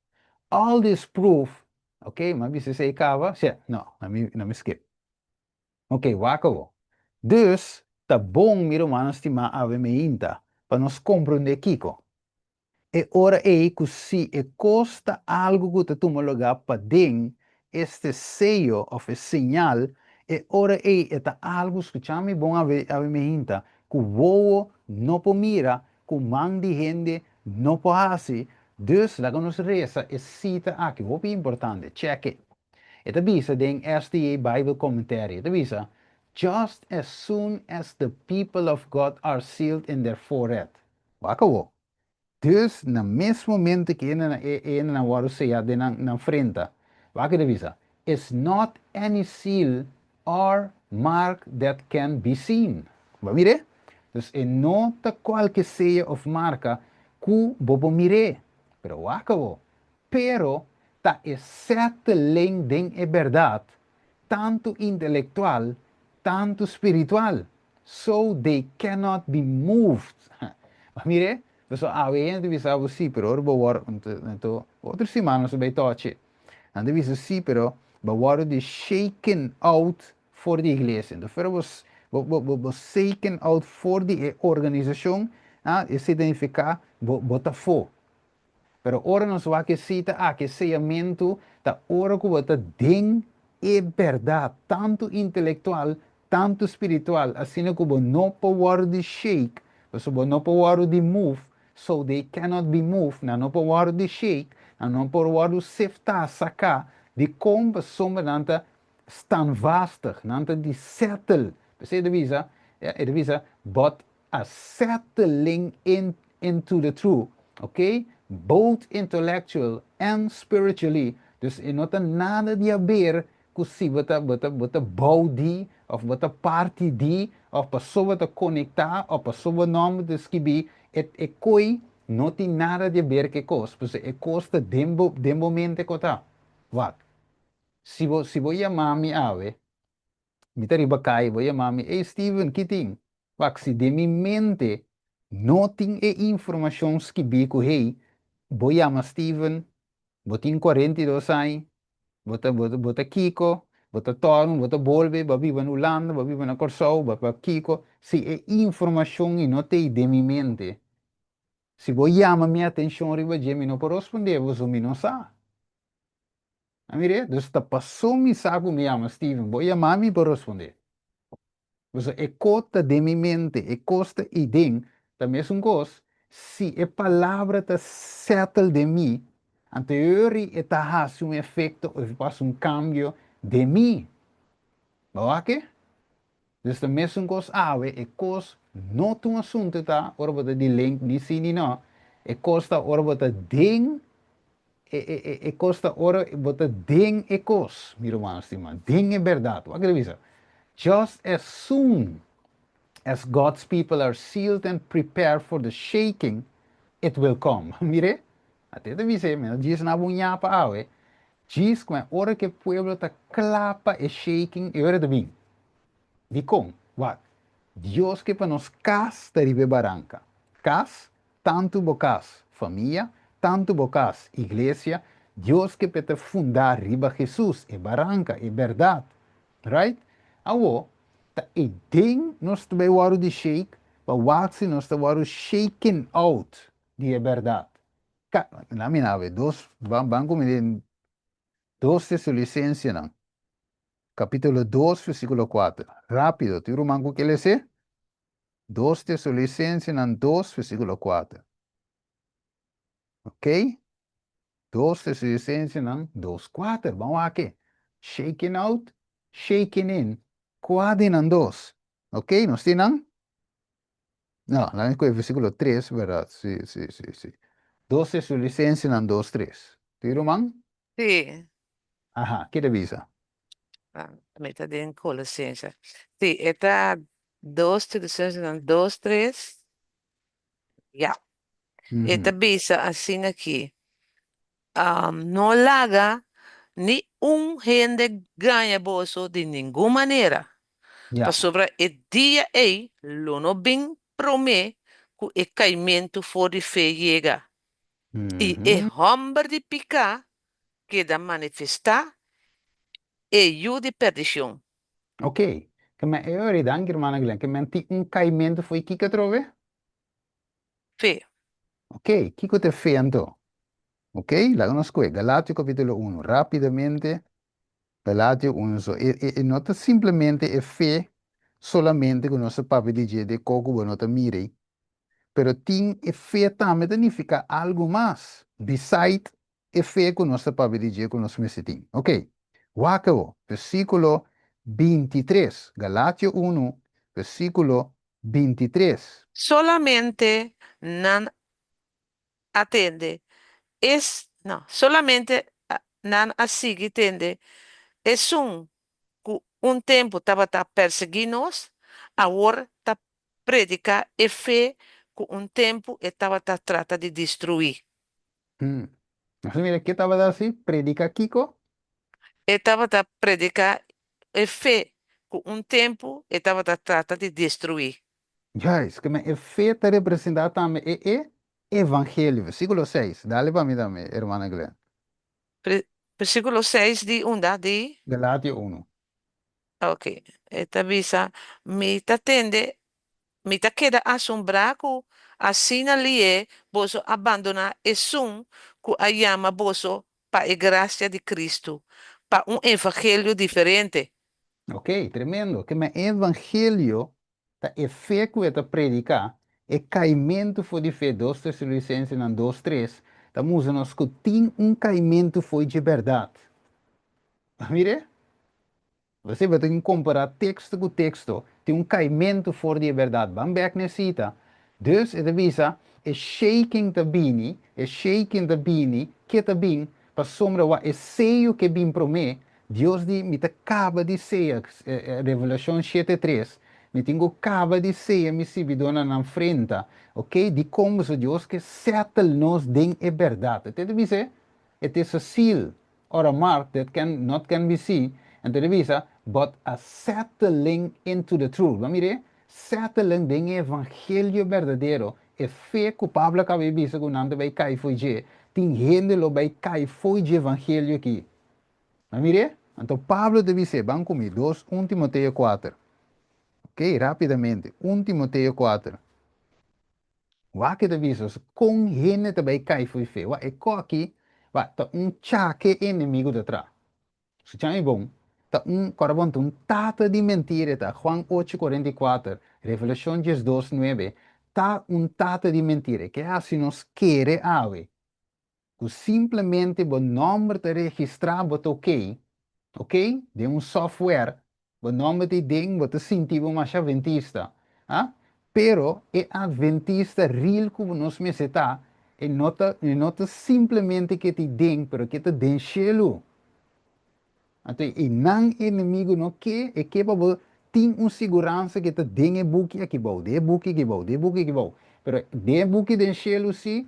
Speaker 1: All this proof, ok, mi a bisa esei kaba, si, no, na mi skip. Ok, wak awo. Dus, ta bon, mi rumannan stimá, awe meinta, pa nos komprondé kiko. E ora ei ku si e kos ta algu ku ta tuma lugá paden este seyo òf e señal, e ora ei e ta algu, skuchá mi bon awe, awe meinta, ku wowo no por mira, ku man di hende no por hasi. Dus, laga nos resa e sita aki, hopi importante, check it. E ta bisa den SDA Bible Commentary, e ta bisa, Just as soon as the people of God are sealed in their forehead. Wak awor. Dus na mes momento ku e hendenan wòrdu seyá den nan nan frenta, wak e ta bisa, It's not any seal or mark that can be seen. Bo a mir'é? Dus e no ta kualke seyo òf marka ku bo por mir'é. Pero wak awor, Pero ta e settling den e berdad, tantu intelectual, tantu spiritual, so they cannot be moved. Bo a mira e? Pasobra awe hende ta bisa bo si, pero ora bo wor, anto otro siman nos ta bay tochi. Nan ta bisa si, pero bo worde di shaken out for di iglesia. Anto fuera bo bo bo bo shaken out for di e organisacion, ah, esey ta nifica bo bo ta afo. Pero ora nos wak e sita aki, e seyamentu, ta ora ku bo ta den e bèrdat, tantu intelektual, tantu spiritual, asina ku bo no por wòrdu di shake, pasobra bo no por wòrdu di move, so they cannot be moved, nan no por wòrdu di shake, nan no por wòrdu seftá, saká, dikon? Pasobra nan ta standvastig, nan ta di settle, p'esei e ta bisa, e ta bisa, but A settling in into the truth, ok, both intellectual and spiritually, dus e no ta nada di haber ku si bo ta bo ta bo ta bou di of bo ta parti di of paso bo ta konektá of paso bo nòmber ta skibí, e e koi no tin nada di haber ku e kos, pasobra e kos ta den bo den bo mente ku ta. Wak, si bo si bo yama mi awe. Mi ta riba kai, bo yama mi, "Hey Steven, ki tin?" Wak, si den mi mente no tin e informashon skibí ku hey, bo yama Steven, bo tin 42 aña, bo ta kiko, bo ta tòrnu, bo ta bolbe, bo a biba na Hulanda, bo a biba na Kòrsou, bo a kiko. Si e informashon ei no t'ei den mi mente, si bo yama mi atenshon riba dje, mi no por respondé bo, so mi no sa. A mir'é? Dus ta pasó mi sa ku mi yama Steven, bo yama mi por respondé. Pasobra e kos ta den mi mente, e kos ta ei den, ta mesun kos, si e palabra ta settle den mi, anto e ora e ta hasi un efekto òf e pasa un kambio den mi. Bo wak e? Dus ta mesun kos awe, e kos no ta un asuntu ta ora bo ta di link ni si ni no, e kos ta ora bo ta den e e e e kos ta ora bo ta den e kos, mi ruman stima, den e bèrdat. Wak e ta bisa? Just as soon as God's people are sealed and prepared for the shaking, it will come. Mir'é? Ate ta bisa, mi no djis na bo un yapa awe, djis ku ora ku e pueblo ta kla pa e shaking, e ora ta bin. Dikon? Wak, Dios ke pa nos kas ta riba e baranka. Kas, tantu bo kas, famia, tantu bo kas, iglesia, Dios ke pa e ta fundá riba Hesus, e baranka, e bèrdat. Right? Awo, ta e den nos ta bai wòrdu di shake, pa wak si nos ta wòrdu shaken out di e bèrdat. Ka, na mi na dos, ban, ban ku mi den 2 Tesalonicensenan, kapítulo 2, versíkulo 4. Rápido, tin ruman ku ke les'é? 2 Tesalonicensenan 2, versíkulo 4. Ok? 2 Tesalonicensenan 2, 4. Ban wak e. Shaking out, shaking in. Kua di nan dos? Ok, nos tin nan? No, laga mi kohe versíkulo 3, bèrdat? Sí, sí, sí, sí. 2 Tesalonicensenan 2, 3. Tin ruman?
Speaker 2: Sí.
Speaker 1: Aha, ke ta bisa?
Speaker 2: Ah, mi ta den Colosense. Sí, e ta 2 Tesalonicensenan 2, 3. Ya. E ta bisa asina aki, No laga ni un hende gaña boso di ningun manera, pasobra e dia ei lo no bin promé ku e kaimentu for di fe yega, i e hòmber di piká keda manifestá, e yu di perdishon.
Speaker 1: Ok, ke men e ora ei, danki hermana Glen, ke men tin un kaimentu for i kiko atrobe?
Speaker 2: Fe.
Speaker 1: Ok, kiko ta e fe anto? Ok, laga nos koe Galatio kapítulo unu rápidamente. Galatio unu so e e e no ta simplemente e fe solamente ku nos ta papia di dje de ko ku bo no ta mira ei, pero tin e fe tambe ta nifiká algu mas beside e fe ku nos ta papia di dje ku nos mester tin. Ok, wak awo, versíkulo 23, Galatio unu, versíkulo 23.
Speaker 2: Solamente nan a tende es, no, solamente nan a sigui tende esun ku un tempu tabata persiguí nos, awor ta prediká e fe ku un tempu e tabata trata di destruí.
Speaker 1: Nos a mira ke tabata hasi? Prediká kiko?
Speaker 2: E tabata prediká e fe ku un tempu e tabata trata di destruí.
Speaker 1: Juist, ke men e fe ta representá tambe e e evangelio. Versíkulo seis, dale pa mi tambe, hermana Glen.
Speaker 2: Versíkulo seis di unda? Di?
Speaker 1: Galatio unu.
Speaker 2: Ok, e ta bisa, Mi ta tende, mi ta keda asombrá ku asina lié boso a bandoná esun ku a yama boso pa e grasia di Kristu, pa un evangelio diferente.
Speaker 1: Ok, tremendo. Ke men evangelio ta e fe ku e ta prediká, e kaimentu for di fe, 2 Tesalonicensenan 2, 3, ta mustra nos ku tin un kaimentu fo'i dje bèrdat. A mir'é? Bo sibi bo tin kompará teksto ku teksto, tin un kaimentu for di e bèrdat. Ban bèk na e sita. Dus e ta bisa, e shaking ta bini, e shaking ta bini, ke ta bin? Pasobra wak e seyo ke bin promé, Dios di, Mi ta kaba di seya, Revelashon shete tres, Mi tin ku kaba di seya mi sirbidónan nan frenta. Oké, dikon boso Dios ke settle nos den e bèrdat? E ta bisa, It is a seal or a mark that can not can be see, anto e ta bisa, but a settling into the truth. Bo mir'é? Settling den e evangelio berdadero, e fe ku Pablo a kaba di bisa ku nan ta bai kai fo'i dje. Tin hende lo bai kai fo'i dje evangelio aki. Bo mir'é? Anto Pablo ta bis'é, ban ku mi, dos, un Timoteo kuater. Ok, rápidamente, un Timoteo kuater. Wak e ta bisa kon hende ta bai kai fo'i fe. Wak, e koki, wak, ta un chake enemigu ta tra. Skucha mi bon, ta un, kòrda bon, ta un tata di mentira e ta, Juan ocho 44, Revelashon 12 nuebe, ta un tata di mentira. E ke hasi nos kere awe ku simplemente bo nòmber ta registrá bo ta okey, okey, den un software, bo nòmber ta den, bo ta sinti bo masha adventista, ah, pero e adventista real ku nos mester ta, e no ta, e no ta simplemente ke ta den, pero ke ta den shelu. Anto e nan enemigu no ke, e ke pa bo tin un siguransa ke ta den e buki aki bou, den e buki aki bou, den e buki aki bou. Pero den e buki den shelu si,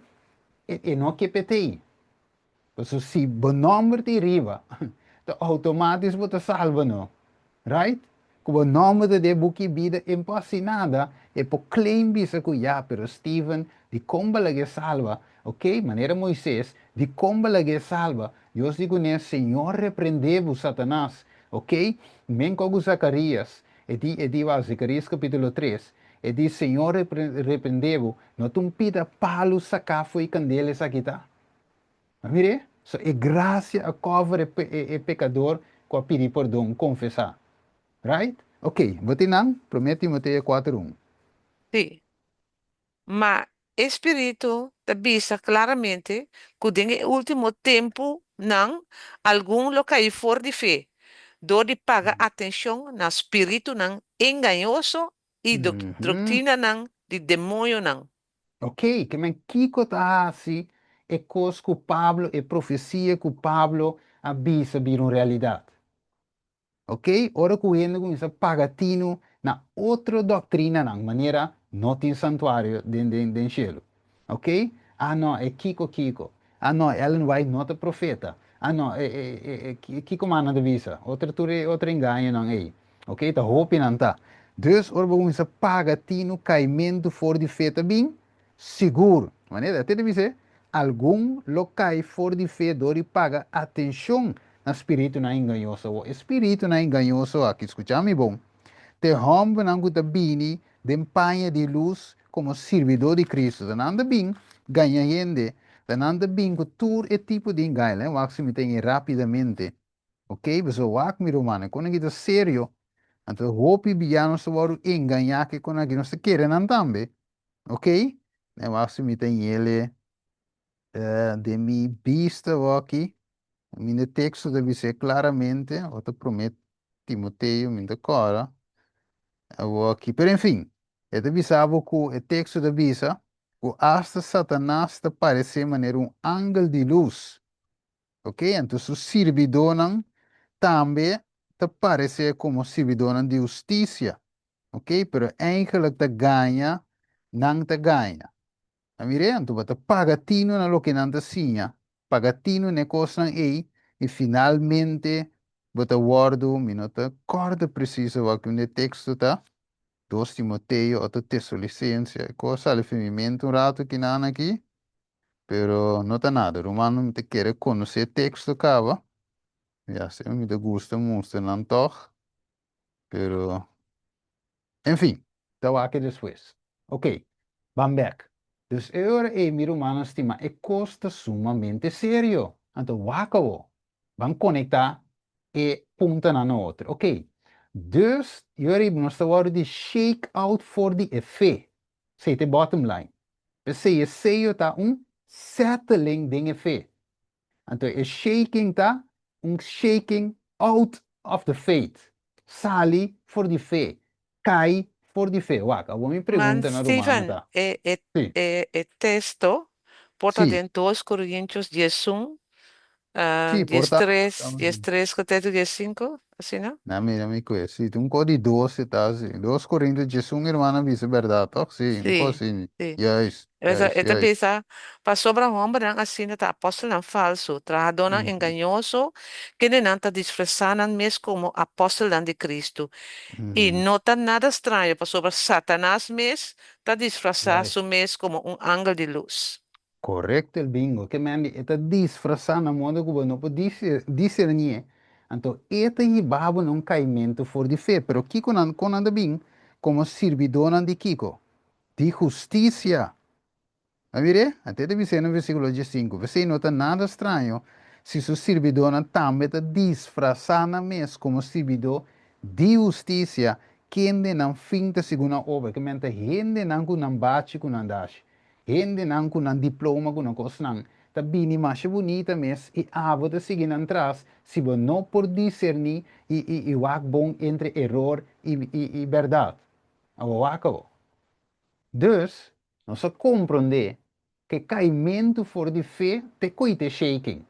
Speaker 1: e e no ke p'etei. Pasobra si bo nòmber ta riba, ta outomatis bo ta salba no. Right? Ku bo nòmber ta den e buki bida, e por hasi nada, e por claim bisa ku ya, pero Steven, dikon bo a lag'é salba? Ok, manera Moises, dikon bo a lag'é salba? Dios di kuné, Señor reprendé bo, Satanas. Ok? Men kogu Zacarías, e di, e di wak, Zacarías capítulo tres, e di, Señor reprendé bo, no ta un pida palu saká fo'i kandela esaki ta? A mir'é? So e grasia a cover e, e, e pekador ku a pidi pordon, konfesá. Right? Ok, bo tin nan? Promé Timoteo kuater un.
Speaker 2: Sí. Ma e spiritu ta bisa klaramente ku den e último tempunan algun lo kai for di fe dor di paga atenshon na spiritunan engañoso i doktrinanan di demoñonan.
Speaker 1: Oké, ke men kiko ta hasi e kos ku Pablo, e profesia ku Pablo a bisa bira un realidat? Ok, ora ku hende kuminsá paga tinu na otro doktrinanan, manera no tin santuario den den den shelu. Ok, ah no, e kiko kiko. Ah no, Ellen White no ta profeta. Ah no, e e e e kiko mas nan ta bisa? Otro tur e otro engañonan ei. Ok, ta hopi nan ta. Dus ora bo kuminsá paga tinu kaimentu for di fe ta bin, Sigur, manera te ta bis'é, algun lo kai for di fe dor di paga atenshon na spiritunan engañoso. Awor, e spiritunan engañoso aki, skucha mi bon, ta e hòmbernan ku ta bini den paña di lus komo sirbidó di Kristu. Ta nan ta bin gaña hende, ta nan ta bin ku tur e tipo di engaño. Lei wak si mi ta yei rápidamente. Ok, pasobra wak mi rumannan, e kon aki ta serio. Anto hopi bia nos ta wòrdu engañá ku e kon aki, nos ta kere nan tambe. Ok, den wak si mi ta yele den mi bista awaki, mi ne teksto ta bis'é klaramente, o ta promé Timoteo, mi ta kòrda awaki, pero enfin, e ta bisa bo ku e teksto ta bisa ku asta Satanas ta paresé manera un angel di lus. Ok, anto su sirbidónan tambe ta paresé komo sirbidónan di hustisia. Ok, pero eigenlijk ta gaña nan ta gaña. A mir'é, anto bo ta paga tinu na loke nan ta siña, paga tinu na e kosnan ei i finalmente bo ta wòrdu, mi no ta kòrda presis awor ki unda e teksto ta, dos Timoteo òf ta Tesolisensia, e kos sali for mi mente un ratu kinan aki, pero no ta nada, rumannan mi ta kere konosé e teksto kaba, ya si mi ta gusta mustra nan tòg. Pero, en fin, ta wak e despues. Ok, ban bek. Dus e ora ei, mi rumannan stimá, e kos ta sumamente serio. Anto wak awo, ban konektá e puntanan na otro. Ok, dus e ora ei nos ta wòrdu di shake out for di e fe. Esei ta e bottom line. P'esei e seyo ta un settling den e fe. Anto e shaking ta un shaking out of the faith, sali for di fe, kai for di fe. Wak, awor mi
Speaker 2: Man
Speaker 1: pregunta na rumannan
Speaker 2: Steven,
Speaker 1: ta.
Speaker 2: e e
Speaker 1: Sí.
Speaker 2: e e texto por ta
Speaker 1: Sí.
Speaker 2: den dos Corintios 11.
Speaker 1: Sí, por
Speaker 2: Dies
Speaker 1: ta.
Speaker 2: tres, 13 ku te 15, asina?
Speaker 1: Na mi kue. Sí, un ko di 12 ta así. 2 Corintios 11 hermana dice verdad, toch? Sí, un ko
Speaker 2: Sí,
Speaker 1: así.
Speaker 2: sí.
Speaker 1: Juist,
Speaker 2: Esa,
Speaker 1: juist,
Speaker 2: e ta
Speaker 1: juist.
Speaker 2: bisa, pasobra hòmbernan asina ta apòstelnan falsu, trahadónan engañoso, kendenan ta disfrasá nan mes komo apòstelnan di Kristu. I no ta nada straño, pasobra Satanas mes ta disfrasá su mes komo un angel di lus.
Speaker 1: Korekto el bingo. Ke men di e ta disfrasá na moda ku bo no por disernié. Anto e ta hiba bo na un kaimentu for di fe. Pero kiko nan, kon nan ta bin? Komo sirbidónan di kiko? Di hustisia. A mir'é? Anto e ta bis'é na versíkulo 15, P'esei no ta nada straño si su sirbidónan tambe ta disfrasá nan mes komo sirbidó di hustisia, kende nan fin ta segun nan obra. Ke men ta hendenan ku nan bachi ku nan dashi. Hendenan ku nan diploma ku nan kosnan ta bini masha bunita mes i abo ta sigui nan tras si bo no por diserní i i i wak bon entre eror i i i bèrdat. Abo wak abo. Dus, nos a komprondé ku e kaimentu for di fe te koite shaking.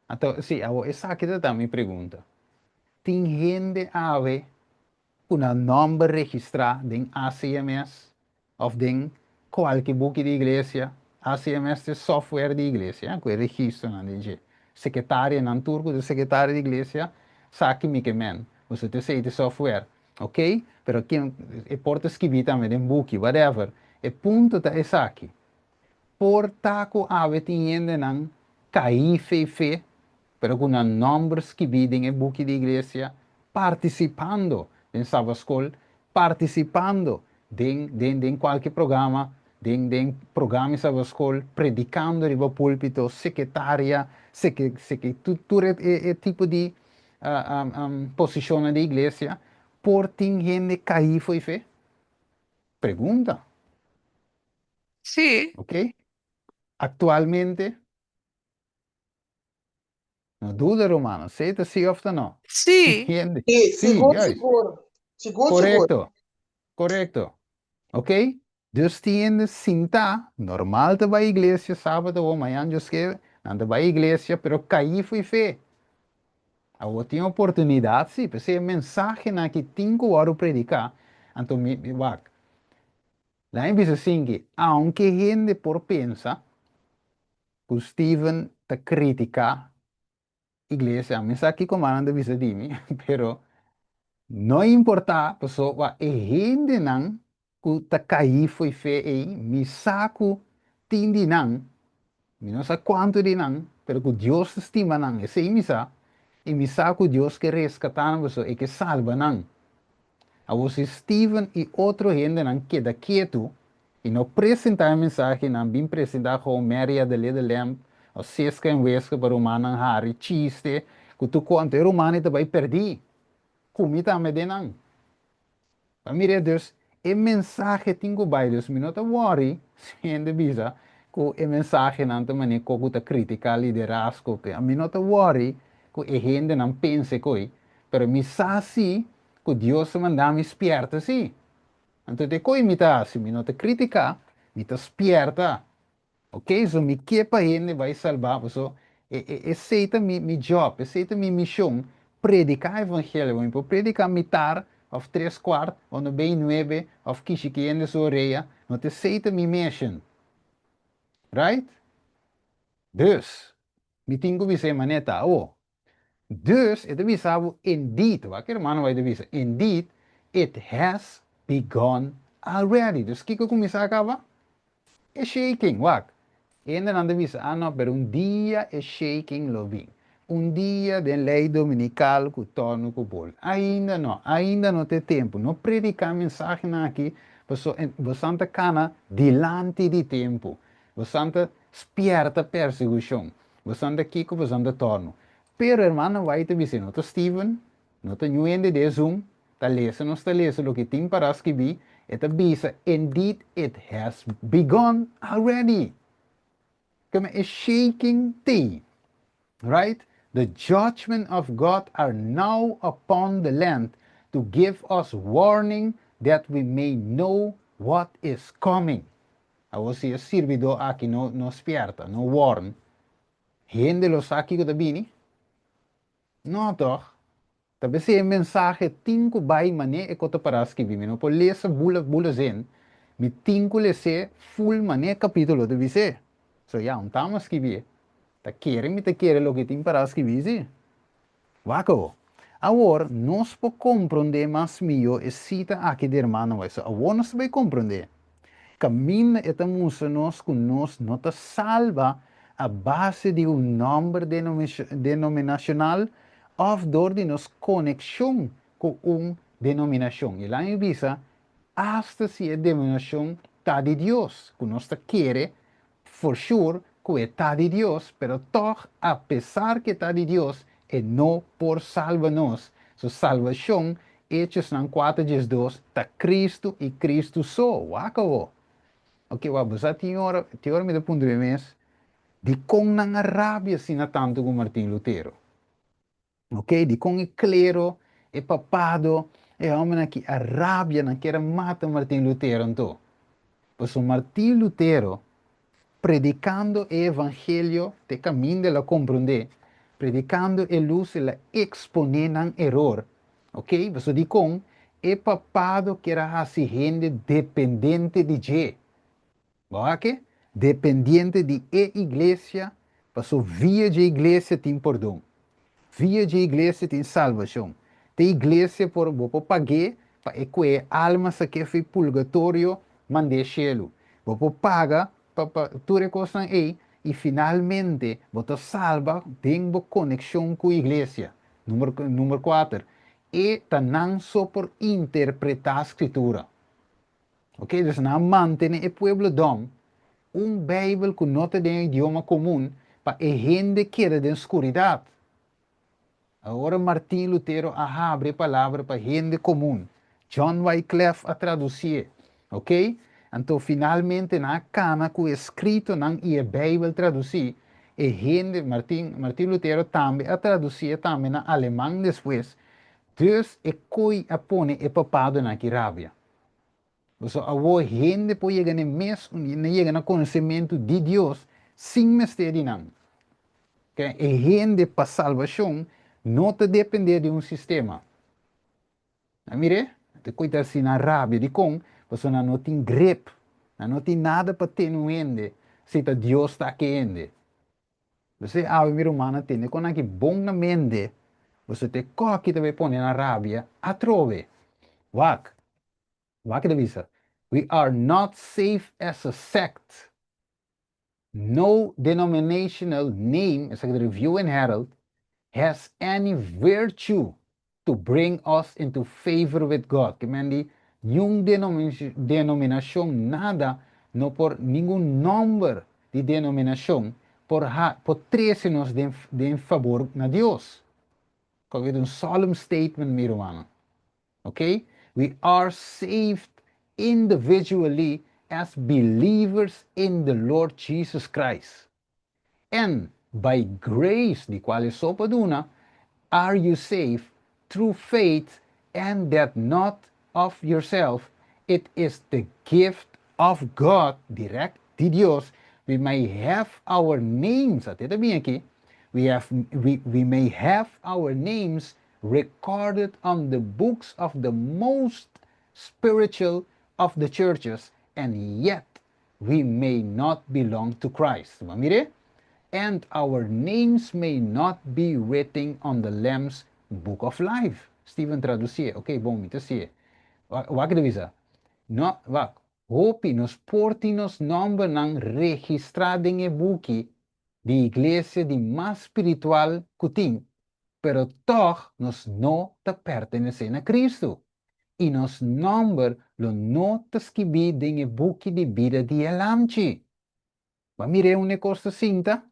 Speaker 1: Anto, si, abo esaki ta ta mi pregunta. Tin hende awe ku nan nòmber registrá den ACMS òf den kualke buki di iglesia. ACMS ta e software di iglesia ku e registronan den dje. Sekretarianan tur ku ta sekretario di iglesia sa ki mi ke men. Boso ta esei ta e software. Ok, pero ken e por ta skibí tambe den buki, whatever. E punto ta esaki. Por ta ku awe tin hendenan kaí fe fe, pero ku nan nòmber skibí den e buki di iglesia, partisipando den Sabaskol, partisipando den den den kualke programa, den den programa di Sabaskol, predikando riba púlpito, seketaria, seke seke tur tur e e e tipo di posishonnan di iglesia, por tin hende kaí fo'i fe? Pregunta.
Speaker 2: Sí.
Speaker 1: Ok? Aktualmente? No duda, rumannan, sea ta sí òf ta no.
Speaker 2: Sí.
Speaker 1: Hende.
Speaker 4: Sí,
Speaker 1: Sí,
Speaker 4: sigur,
Speaker 1: juist.
Speaker 4: sigur. Sigur, sigur.
Speaker 1: Korekto, korekto. Ok? Dus tin hende sintá, normal ta bai iglesia sábado o mañan Dios ke, nan ta bai iglesia, pero kaí fo'i fe. Awor tin oportunidat, sí, p'esei e mensahenan aki tin ku wòrdu prediká, anto mi, mi wak. Laat mi bisa sinki, aunke hende por pensa ku Steven ta kritiká iglesia, mi sa kiko mas nan ta bisa di mi, pero no importá pasobra e hendenan ku ta kaí fo'i fe ei, mi sa ku tin di nan, mi no sa kuantu di nan, pero ku Dios ta stima nan, esei mi sa, i mi sa ku Dios ke reskatá nan pasobra e ke salba nan. Awor si Steven i otro hendenan keda ketu i no presentá e mensahe, nan bin presentá gou Mary had a Little Lamb òf Siska en Weska pa rumannan hari chiste ku tur kuantu e rumannan ta bai pèrdí. Ku mi tambe den nan. Pa mir'é dus e mensahe tin ku bai dus mi no ta wòri si hende bisa ku e mensahenan ta manera ku ta kritiká liderazgo mi no ta wòri ku e hendenan pensa ko'i Pero mi sa si ku Dios a manda mi spierta si. Anto te koe mi ta hasi, mi no ta kritiká, mi ta spierta. Ok, so mi ke pa hende bai salbá, paso e e esei ta mi mi job, esei ta mi mishon, prediká evangelio. Mi por prediká mitar òf tres kuart òf no bei nuebe òf kishi ki hende su orea, no ta esei ta mi mission. Right? Dus, mi tin ku bisa e manera awo. Dus e ta bisa bo indeed, wak e hermano bai ta bisa, indeed it has begun already. Dus kiko a kuminsá kaba? E shaking, wak. Hendenan ta bisa, ah no, pero un dia e shaking lo bin. Un dia den lei dominikal ku tòrnu ku bol. Ainda no, ainda no ta e tempu. No prediká mensahenan aki, paso bosan ta kana dilanti di tempu. Bosan ta spièrta persekushon. Bosan ta kiko, bosan ta torno. Pero hermano White ta bisa, no ta Steven, no ta niun hende den Zoom, ta lesa nos ta lesa loke tin para skibi, e ta bisa, indeed it has begun already. Keme e shaking t'ei, right? The judgment of God are now upon the land to give us warning that we may know what is coming. Awor si e sirbidó aki no no spierta, no warn, Hende lo sa kiko ta bini? No tòg? Ta p'esei e mensahe tin ku bai manera e kos ta pará skibí. Mi no por lesa bula bula zin. Mi tin ku les'é ful manera e kapítulo ta bis'é. So ya, un tama skibié. Ta kere mi ta kere loke tin pará skibí sí. Wak awor. Awor nos por komprondé mas mihó e sita aki di Hermano White. So awor nos ta bai komprondé. Kaminda e ta mustra nos ku nos no ta salba a base di un nòmber denominashonal òf dor di nos konekshon ku un denominashon. I laga mi bisa, asta si e denominashon ta di Dios, ku nos ta kere for sure ku e ta di Dios, pero tòg apesar ku e ta di Dios, e no por salba nos. Su salbashon, Hechosnan kuater 12, ta Kristu i Kristu so. Wak awo. Oke, wak, bo sa tin ora, tin ora mi ta puntra mi mes, dikon nan a rabia asina tantu ku Martin Lutero? Ok, dikon e klero, e papado, e hòmbernan aki a rabia, nan kier a mata Martin Lutero anto? Pasobra Martin Lutero, predikando e evangelio te kaminda el a komprondé, predikando e lus el a eksponé nan eror. Ok, pasobra dikon e papado kier a hasi hende dependente di dje? Bo a ke? Dependiente di e iglesia, paso via dje iglesia tin pordon. Via dje iglesia tin salbashon. Te iglesia por, bo por pag'é pa e kue e alma sak'é fi purgatorio mand'é shelu. Bo por paga pa pa tur e kosnan ei i finalmente bo ta salba den bo konekshon ku iglesia. Number number kuater, e ta nan so por interpretá Skritura. Ok, dus nan a mantene e pueblo dom, un Bijbel cu no ta den e idioma comun pa e hende keda den scuridad. Awor Martin Lutero a habri e palabra pa hende comun. John Wyclef a traducié. Ok, anto finalmente nan a cana cu e escritonan y e Bijbel traduci. E hende, Martin, Martin Lutero tambe a traducié tambe na aleman despues. Dus e coi a pone e papadonan aki rabia. Pasobra awor hende por yega na e mes, na yega na konosementu di Dios sin mester di nan. Ke e hende pa salbashon no ta dependé di un sistema. A mir'é? Ta koe ta hasi nan rabia. Dikon? Pasobra nan no tin grip. Nan no tin nada pa tene un hende si ta Dios ta ke hende. Boso awe mi rumannan tene kon aki bon na mente, boso te koki ta bay pone nan rabia atrobe. Wak, wak e ta bisa, We are not safe as a sect. No denominational name, esaki ta Review and Herald, has any virtue to bring us into favor with God. Ke men di, niun denominashon, nada, no por, ningun nòmber di denominashon por ha, por trese nos den, den fabor na Dios. Kòke ta un solemn statement, mi rumannan. Ok? We are saved individually as believers in the Lord Jesus Christ. And by grace, di cual e so pa duna, are you saved through faith and that not of yourself, it is the gift of God, direct di Dios, we may have our names, ate ta bin aki, we have, we, we may have our names recorded on the books of the most spiritual of the churches, and yet we may not belong to Christ. Bo mire? And our names may not be written on the Lamb's book of life. Steven traducié. Ok, bon, mi ta sié. Wak e ta bisa. No, wak. Hopi nos por tin nos nombernan registrá den e buki di iglesia di mas spiritual ku tin, pero tòg nos no ta pertenesé na Cristo. I nos nòmber lo no ta skibí den e buki di bida di e Lamchi. Bo a mir'é un e kos ta sinta?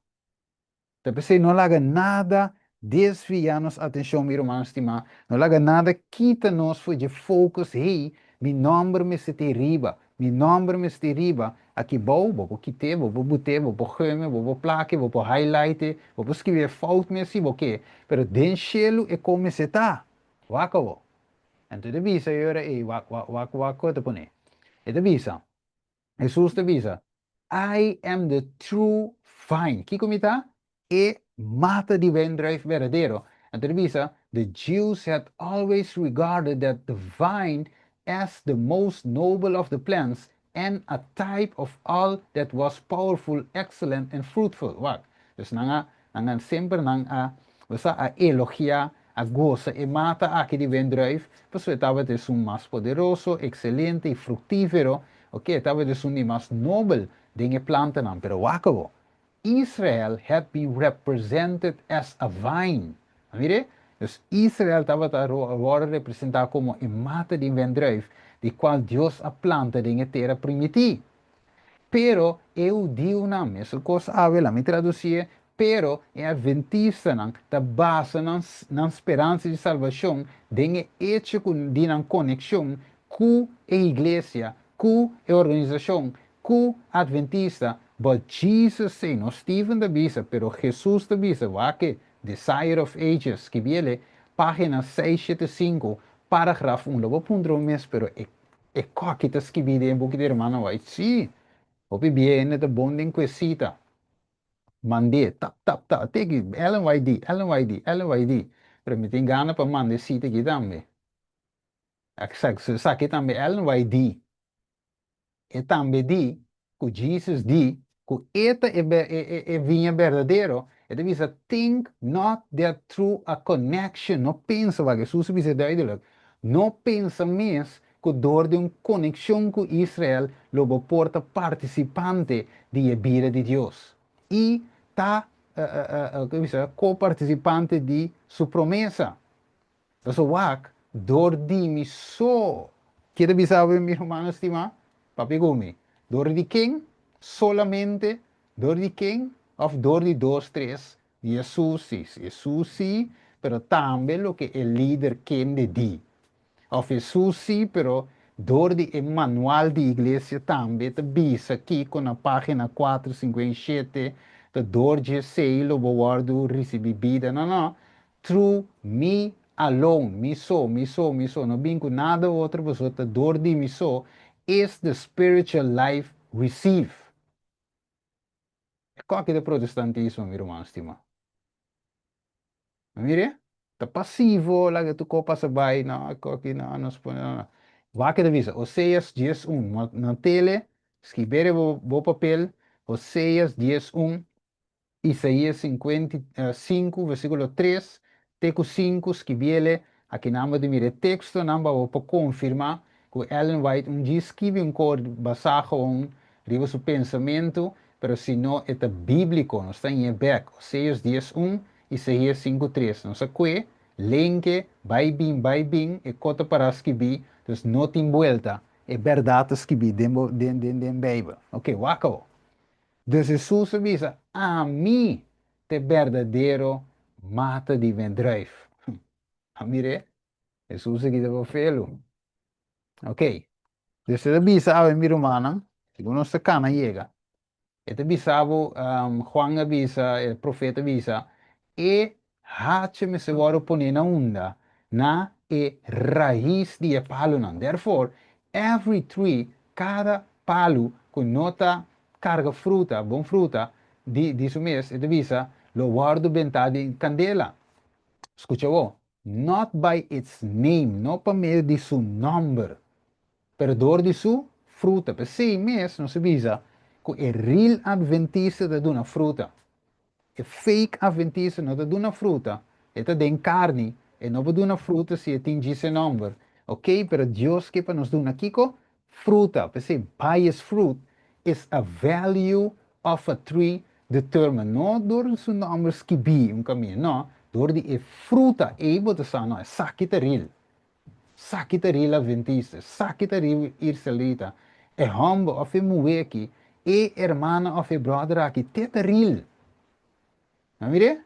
Speaker 1: Ta p'esei no laga nada desviá nos atenshon, mi ruman stimá. No laga nada kita nos for dje focus, Hey, mi nòmber mester ta riba, mi nòmber mester ta riba. Aki bou, bo por kit'é, bo por but'é, bo por gum'é, bo por plak'é, bo por highlight'é, bo por skibié fout mes si bo ke, pero den shelu e kon mester ta. Wak awor. Anto e ta bisa e ora ei, wak, wak, wak, wak ku e ta pone. E ta bisa, Hesus ta bisa, I am the true vine. Kiko mi ta? E mata di wendruif berdadero. Anto e ta bisa, The Jews had always regarded that the vine as the most noble of the plants and a type of all that was powerful, excellent and fruitful. Wak. Dus nan a, nan a semper nan a, basta a elogiá, a gosa e mata aki di wendruif, pasobra e tabata esun mas poderoso, ekselente i fruktífero, ok, e tabata esun di mas nobel den e plantanan. Pero wak awor, Israel had been represented as a vine. A mire? Dus Israel tabata wòrdu representá komo e mata di wendruif, di kual Dios a planta den e tera primití. Pero e hudiunan, mesun kos awe, laat mi tradusié, pero e adventistanan ta basa nan nan speransa di salbashon den e echo ku di nan konekshon ku e iglesia, ku e organisashon, ku adventista, but Jesus say, no Steven ta bisa, pero Jesus ta bisa, wak e Desire of Ages, skibiele, página 675, paragraf 1. Lo bo puntra bo mes, pero e e koki ta skibí den e buki di Hermana White? Sí! Hopi bia hende ta bon den kuesita. Mand'é, tap, tap, tap, teki, Ellen White di, Ellen White di, Ellen White di. Pero mi tin gana pa manda e sita aki tambe. Esaki tambe Ellen White di. E tambe di ku Jesus di ku e ta e e viña berdadero, e ta bisa, Think not that through a connection, no pensa, wak Jesus a bisa duidelijk, no pensa mes ku dor di un konekshon ku Israel lo bo por ta partisipante di e bida di Dios i ta ko-partisipante di su promesa. Pasobra wak, dor di mi so. Ke ta bisa bo, mi rumannan stimá? Papia ku mi. Dor di ken? Solamente dor di ken? Òf dor di dos, tres? Di Hesus? Sí, Hesus sí, pero tambe loke e lider kende di. Òf Hesus sí, pero dor di e manual di iglesia tambe ta bisa kiko na página 457, ta dor dje esei lo bo wòrdu risibí bida. No, no. Through me alone, mi so, mi so, mi so, no bin ku nada otro pasobra ta dor di mi so, is the spiritual life receive. E koki ta protestantismo, mi ruman stima. No mira? Ta pasivo, laga tur kos pasa bai, no, e koki no, nos pone, no, no. Wak e ta bisa, Oseas 10 un, no, no tele, skib'é riba bo papel, Oseas 10 un, Isaías 55, versíkulo 3 te ku 5, skibiele, akinan bo ta mira e tekstonan pa bo por konfirmá ku Ellen White un djis skibi un kor basá gewoon riba su pensamentu, pero si no e ta bíbliko, nos ta ñe bèk, Oseas 10 un, Isaías 5 3, nos a kue, lenke, bai bin, bai bin, e kos ta pará skibí, dus no tin buelta, e bèrdat ta skibí den bo den den den Beibel. Oke, wak awor. Dus Hesus a bisa, Ami ta e berdadero mata di wendruif. A mir'é? Hesus a kita bo felu. Ok. Dus e ta bisa awe mi rumannan, segun nos ta kana yega, e ta bisa bo, Juan a bisa, e profeta a bisa, e hacha mester wòrdu poné na unda? Na e rais di e palunan. Therefore, every tree, kada palu ku no ta karga fruta, bon fruta, di di su mes, e ta bisa, lo wòrdu bentá den kandela. Skucha bo, not by its name, no pa medio di su nòmber, pero dor di su fruta. P'esei mes nos a bisa ku e real adventista ta duna fruta. E fake adventista no ta duna fruta, e ta den karni, e no por duna fruta si e tin djis e nòmber. Ok, pero Dios ke pa nos duna kiko? Fruta. P'esei, by his fruit is a value of a tree determined. No dor di su nòmber skibí un kaminda, no, dor di e fruta ei bo ta sa, no, esaki ta real. Esaki ta real adventista, esaki ta real israelita. E hòmber òf e muhé aki, e hermana òf e bròder aki, te ta real. No mir'é?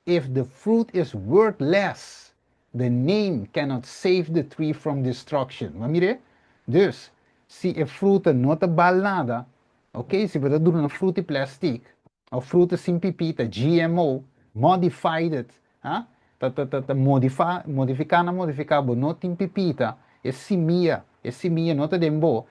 Speaker 1: If the fruit is worthless, the name cannot save the tree from destruction. Bo a mir'é? Dus, si e fruta no ta bal nada, ok, si bo ta duna fruta di plastic, òf fruta sin pipita, GMO, modified, ha? Ta ta ta ta modifa, modifiká na modifiká, bo no tin pipita, e simia, e simia no ta den bo.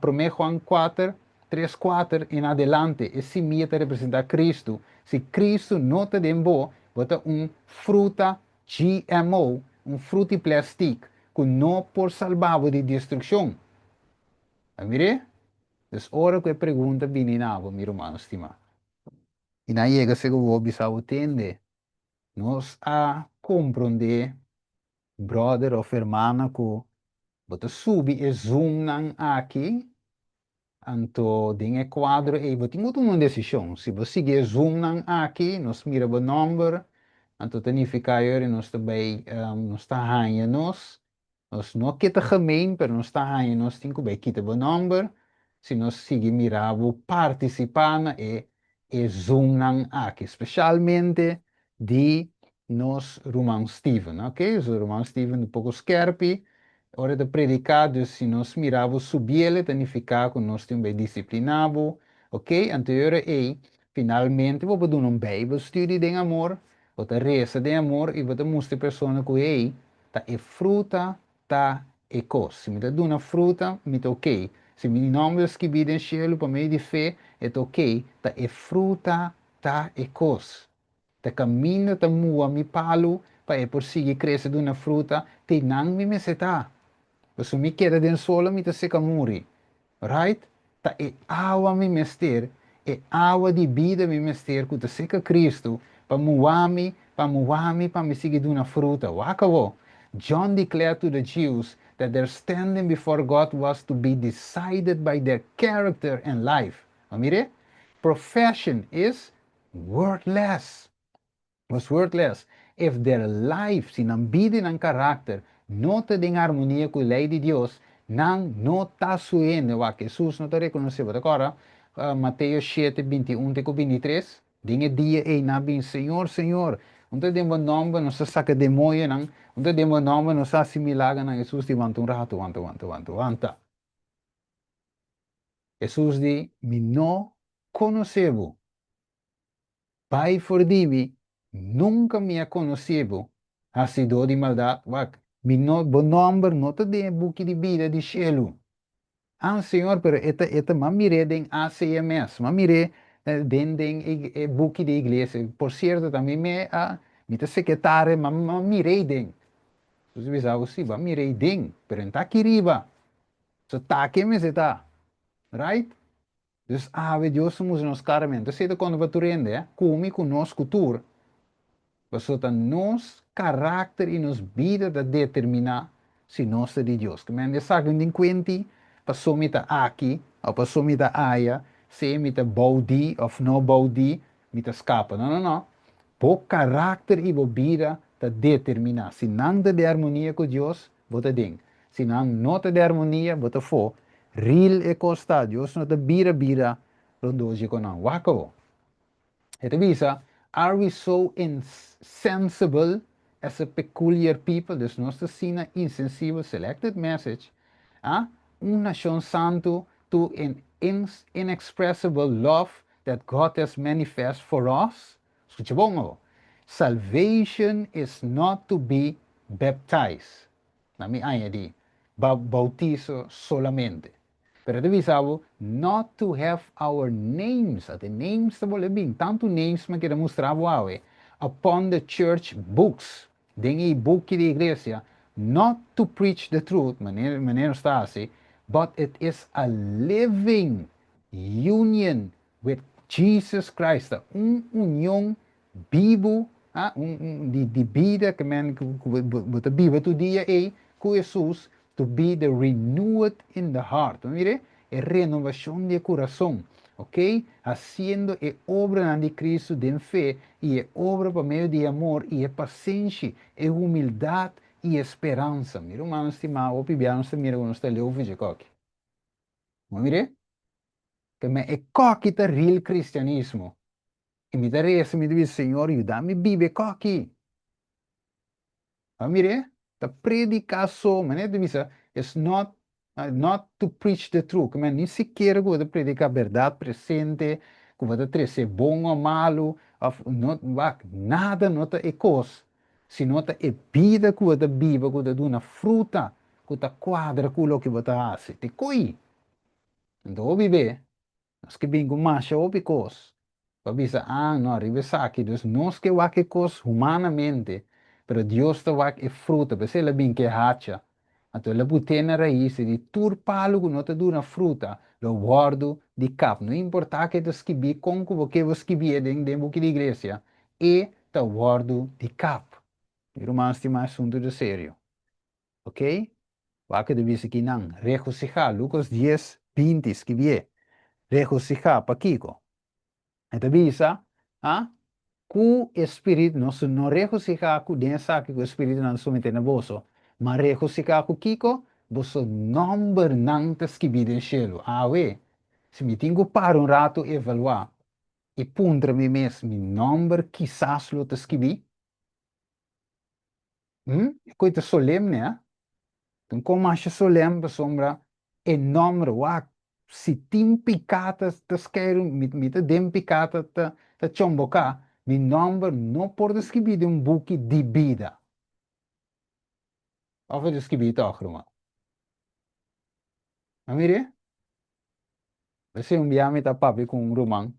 Speaker 1: Promé Juan 4, 3, 4 en adelante, e simia ta representá Kristu. Si Kristu no ta den bo, bo ta un fruta GMO, un frut'i plèstik ku no por salba bo di destrukshon. A mir'é? Dus ora ku e pregunta bini na bo, mi ruman stimá, i nan yega segu bo bisa bo, Tende, nos a komprondé, bròder òf hermana, ku bo ta subi e Zoomnan aki, anto den e kuadro ei bo tin ku tuma un desishon. Si bo sigui e Zoomnan aki, nos mira bo nòmber, anto ta nifiká yori nos ta bai, nos ta haña nos. Nos no ke ta gemeen, pero nos ta haña nos tin ku bai kita bo nòmber si nos sigui mira bo partisipá na e e Zoomnan aki, spesialmente di nos ruman Steven, ok? So ruman Steven ta poko skerpi ora e ta prediká, dus si nos mira bo subiel e ta nifiká ku nos tin bai disipliná bo, ok? Anto e ora ei, finalmente bo por duna un Bijbelstudie den amor, bo ta resa den amor i bo ta mustra e persona ku hey, ta e fruta ta e kos. Si mi ta duna fruta, mi ta ok. Si mi nòmber ta skibí den shelu pa medio di fe, e ta ok. Ta e fruta ta e kos. Ta kaminda ta mua mi palu pa e por sigui krese duna fruta, te nan mi mester ta. Pasobra mi keda den solo mi ta seka muri. Right? Ta e awa mi mester, e awa di bida mi mester ku ta seka Kristu pa mua mi, pa mua mi pa mi sigui duna fruta. Wak awo. John declared to the Jews that their standing before God was to be decided by their character and life. A mir'é? Profession is worthless. Was worthless if their life, si nan bida i nan karakter no ta den harmonia ku e lei di Dios, nan no ta su hende. Wak, Hesus no ta rekonosé. Bo ta kòrda Mateo shete, 21 te ku 23? Den e dia ei nan a bin, Señor, Señor, un ta den bo nòmber nos ta saka demoñonan, un ta den bo nòmber nos ta hasi milagernan. Hesus di, Wanta un ratu, wanta, wanta, wanta, wanta. Hesus di, Mi no konosé bo. Bai for di mi, nunka mi a konosé bo, hasidó di maldat. Wak, mi no, bo nòmber no ta den e buki di bida di shelu. Ah, Señor, pero e ta, e ta, m'a mir'é den ACMS, m'a mir'é den, den e, e buki di iglesia. Por sierto, ta mi me a, mi ta sekretario, m'a, m'a mir'é ei den. Hesus a bisa bo, sí, bo a mir'é ei den, pero e no ta aki riba. So ta ke mester ta. Right? Dus awe Dios ta mustra nos klaramente. Esei ta konta pa tur hende, eh? Ku mi, ku nos, ku tur. Pasobra ta nos karakter i nos bida ta determiná si nos ta di Dios. Ke men esaki no tin kuenti paso mi ta aki òf paso mi ta aya, sea mi ta bou di òf no bou di, mi ta skapa. No, no, no. Bo karakter i bo bida ta determiná. Si nan ta den armonia ku Dios, bo ta den. Si nan no ta den armonia, bo ta afó. Ril e kos ta, Dios no ta bira bira rondó dje ku nan. Wak awor. E ta bisa, Are we so insensible as a peculiar people? Dus nos ta asina insensibel, selected message, a un nashon santu to an inexpressible love that God has manifest for us? Skucha bon awor. Salvation is not to be baptized. Na mi añadí, ba bautiso solamente. Pero e ta bisa bo, not to have our names, ate names ta bolbe bin, tantu names mi a keda mustra bo awe, upon the church books, den e buki di iglesia, not to preach the truth, manera manera nos ta hasi, but it is a living union with Jesus Christ, ta un union bibu, ah, un, un di, di bida ke men ku, ku bo, bo ta biba tur dia ei ku Hesus, to be the renewed in the heart. Bo mira e renovacion di e curason, ok? Haciendo e obranan di Cristo den fe y e obra pa medio di e amor y e pasenshi, e humildad y e speransa. Mi rumannan stima, hopi bia nos ta mira cu nos ta leu for dje koki. Bo mira? Ke men e koki ta real cristianismo. Y mi ta reza, mi ta bisa, Señor, yuda mi biba e koki. Bo mira? Ta predica so, manera ta bisa, it's not, not to preach the truth. Ke men ni sikiera ku bo ta predica berdad presente, ku bo ta trese bon o malu, of no, wak, nada no ta e kos, sino ta e bida ku bo ta biba, ku ta duna fruta, ku ta kuadra ku loke bo ta hasi. Te koi. Anto bo bib'é. Nos ke bin ku masha hopi kos pa bisa, ah, no, riba esaki. Dus nos ke wak e kos humanamente, pero Dios ta wak e fruta. P'esei el a bin ku e hacha. Anto el a but'é na rais i di tur palu ku no ta duna fruta lo wòrdu di kap. No importá ke ta skibí, kon ku bo ke bo skibié den den buki di iglesia, e ta wòrdu di kap. Mi ruman stimá, asuntu ta serio. Ok? Wak e ta bisa kinan, Regosihá, Lukas dies, 20, skibié. Regosihá, pakiko? E ta bisa, ha? Ku e Spiritu, nos no regosihá ku den esaki ku e Spiritunan ta someté na boso, ma regosihá ku kiko? Boso nòmbernan ta skibí den shelu. Awe, si mi tin ku para un ratu evaluá i puntra mi mes, mi nòmber kisas lo ta skibí? Hm? E koi ta solemne, ha? Ta un kon masha solem pasobra e nòmber, wak, si tin piká ta ta skeiru, mi mi ta den piká ta ta ta chomboká, mi nòmber no por ta skibí den un buki di bida. Òf e ta skibí tòg, ruman? A mir'é? P'esei un bia mi ta papia ku un ruman,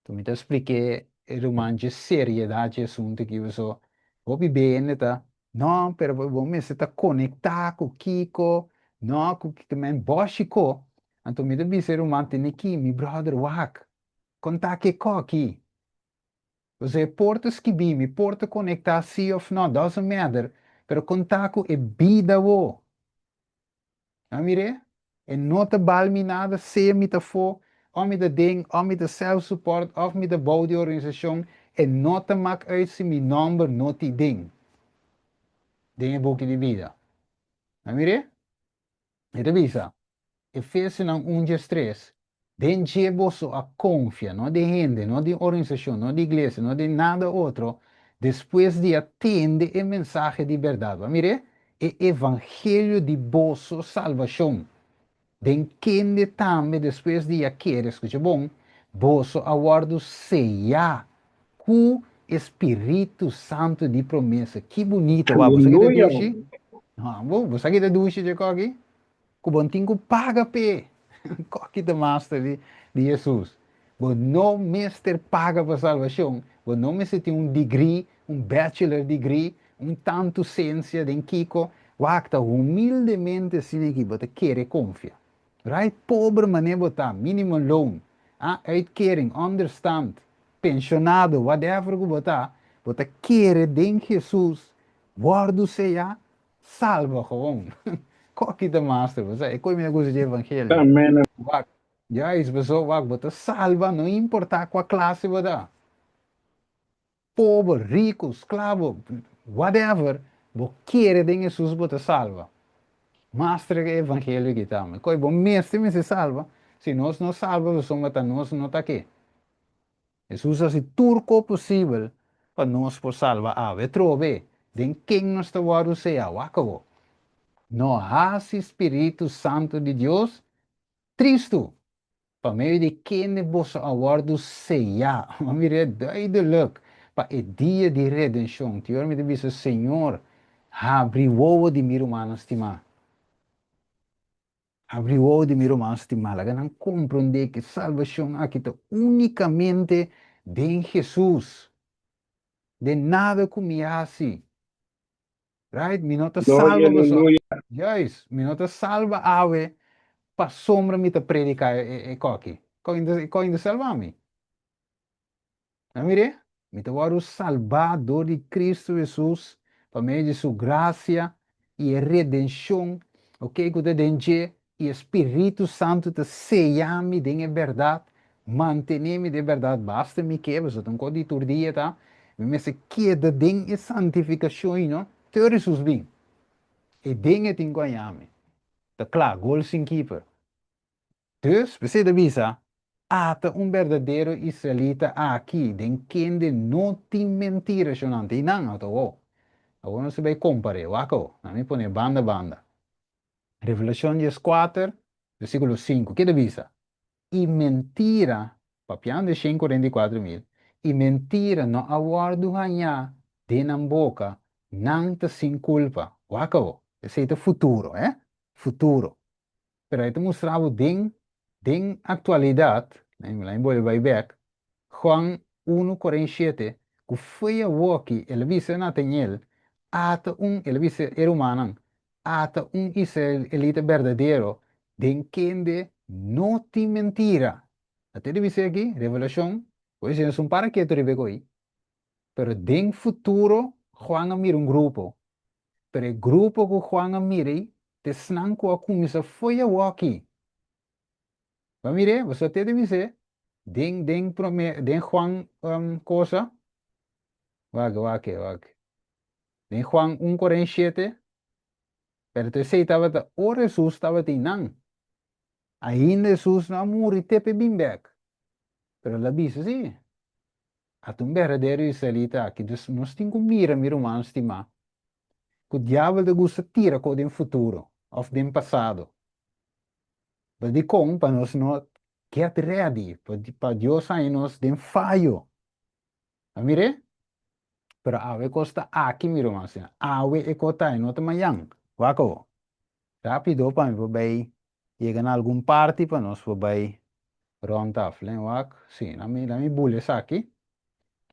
Speaker 1: tu mi ta splik'é e ruman dje seriedat dje asuntu aki, pasobra hopi be hende ta, no, pero bo mester ta konektá ku kiko, no, ku kiko, men bòshi ko. Anto mi ta bisa e ruman, tene ki, mi bròder, wak, konta ke kòki. Pasobra e por ta skibí, mi por ta konektá sí òf no, doesn't matter, pero konta ku e bida bo. A mir'é? E no ta bal mi nada sea mi ta afó, òf mi ta den, òf mi ta self-support, òf mi ta bou di organisashon, e no ta mak uit si mi nòmber no tin den den e buki di bida. A mir'é? E ta bisa, Efesionan un 13, Den dje boso a konfia, no den hende, no den organisashon, no den iglesia, no den nada otro, despues di a tende e mensahe di bèrdat. Bo a mir'é? E evangelio di boso salbashon, den kende tambe despues di a kere, skucha bon, boso a wòrdu seyá ku e spiritu santu di promesa. Ki bunito! Wak, bo sa ki ta dushi? Bo sa ki ta dushi dje koki? Ku bo tin ku paga p'e. Koki ta master di di Hesus. Bo no mester paga pa salbashon. Bo no mester tin un degree, un bachelor degree, un tantu sensia den kiko. Wak ta humildemente asina aki bo ta kere konfia. Right? Pober manera bo ta, minimum loon, ah, uitkering, onderstand, pensionado, whatever ku bo ta, bo ta kere den Hesus wòrdu seyá Salba gewoon. Koki ta master, bo sa, e koe mi a gusta dje evangelio.
Speaker 4: Amen.
Speaker 1: Wak, juist, paso wak, bo ta salba, no importa kua klase bo ta. Pober, riku, sklabo, whatever, bo kere den Hesus bo ta salba. Master e evangelio aki ta. Koe bo mester mester salba, si nos no salba pasobra ta nos no ta ke. Hesus a hasi tur ko posibel pa nos por salba awe. Atrobe, den ken nos ta wòrdu seá? Wak awor. No hasi spiritu santu di Dios tristu, pa medio di kende boso a wòrdu seyá. Bo mira duidelik, pa e dia di redenshon. Tin ora mi ta bisa, Señor, habri wowo di mi rumannan stimá. Habri wowo di mi ruman stimá, laga nan komprondé ku e salbashon aki ta únikamente den Hesus, den nada ku mi hasi. Right? Mi no ta
Speaker 4: Gloria,
Speaker 1: salba pasobra,
Speaker 4: aleluya.
Speaker 1: juist, mi no ta salba awe pasobra mi ta prediká e koki. E koki ta salba mi. A mir'é? Mi ta wòrdu salbá dor di Kristu Hesus pa medio di Su grasia i e redenshon, oke, ku ta den dje, i e Spiritu Santu ta seya mi den e bèrdat, mantené mi den e bèrdat, basta mi ke, pasobra ta un kos di tur dia ta, mi mester keda den e santifikashon ei, no? Te ora Hesus bin, e den e tin ku haña mi. Ta kla, gol sin kiper. Dus, p'esei ta bisa, Ata un berdadero israelita aki den kende no tin mentira shonante. I nan, ata awor. Awor nos ta bai kompar'é. Wak awor. Nan mi pone banda banda. Revelashon 14, versíkulo 5. Ke ta bisa? I mentira, papiando e 144.000, i mentira no a wòrdu hañá den nan boka, nan ta sin kulpa. Wak awor. Esei ta futuro, eh? Futuro. Pero e ta mustra bo den. Den aktualidat, laat mi bolbe bai bèk, Juan unu 47, ku foi awoki el a bisa Nataniel, ata un, el a bisa e rumannan, ata un israelita berdadero den kende no tin mentira. Ata el a bisa aki, Revelashon, por esei nos un para ketu riba e koi. Pero den futuro Juan a mira un grupo. Pero e grupo ku Juan a mira ei ta esnan ku a kuminsá foi awoki. Bo a mir'é? Bo sa te di bis'é den den promé den Juan cosa? Wak wak wak. Den Juan un 47. Pero ta esei tabata ora Hesus tabatin nan. Ainda Hesus no a muri te p'e bin bèk. Pero el a bisa si, Ata un berdadero israelita aki. Dus nos tin ku mira, mi ruman stimá, ku diabel ta gusta tira kos den futuro òf den pasado. Pa dikon? Pa nos no get ready, pa Dios haña nos den fayo. A mir'é? Pero awe e kos ta aki, mi ruman stimá. Awe e kos ta, e no ta mañan. Wak awor. Rápido pa mi por bai yega na algun parti pa nos por bai rond af. Len wak. Sí, na mi, na mi bula esaki.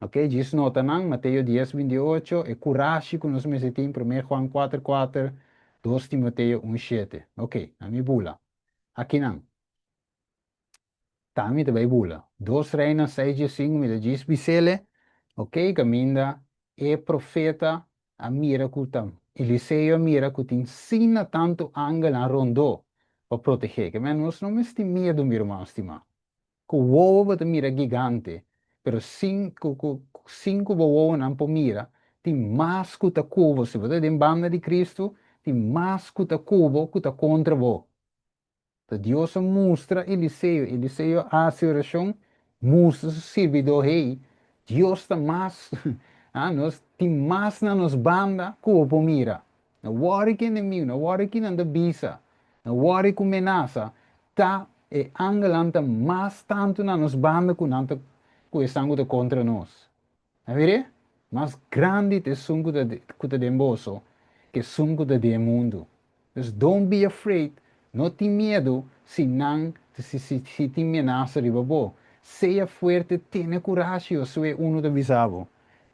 Speaker 1: Ok, djis nota nan, Mateo 10, 28, e kurashi ku nos mester tin, Promé Juan 4, 4, 2 Timoteo 1, 7. Ok, na mi bula. Akinan. Ta mi ta bai bula. Dos Reinan 6 15 mi ta djis bisele, ok, kaminda e profeta a mira ku ta Eliseo a mira ku tin sina tantu angelnan rondó pa protegé. Ke men nos no mester tin miedu, mi ruman stimá. Ku wowo bo ta mira gigante, pero sin ku ku sin ku bo wowonan por mira, tin mas ku ta ku bo. Si bo ta den banda di Kristu, tin mas ku ta ku bo ku ta kontra bo. Ta Dios a mustra Eliseo, Eliseo a hasi orashon, mustra su sirbidó, Hey, Dios ta mas, ah, nos tin mas na nos banda ku bo por mira. No wòri ku enemigu, no wòri ku nan ta bisa, no wòri ku menasa, ta e angelnan ta mas tantu na nos banda ku nan ta ku esnan ku ta kontra nos. A mir'é? Mas grandi ta esun ku ta ku ta den boso ku esun ku ta den e mundu. Dus don't be afraid, no tin miedu si nan si si si tin menasa riba bo. Sea fuerte, tene kurashi, Josué unu ta bisa bo.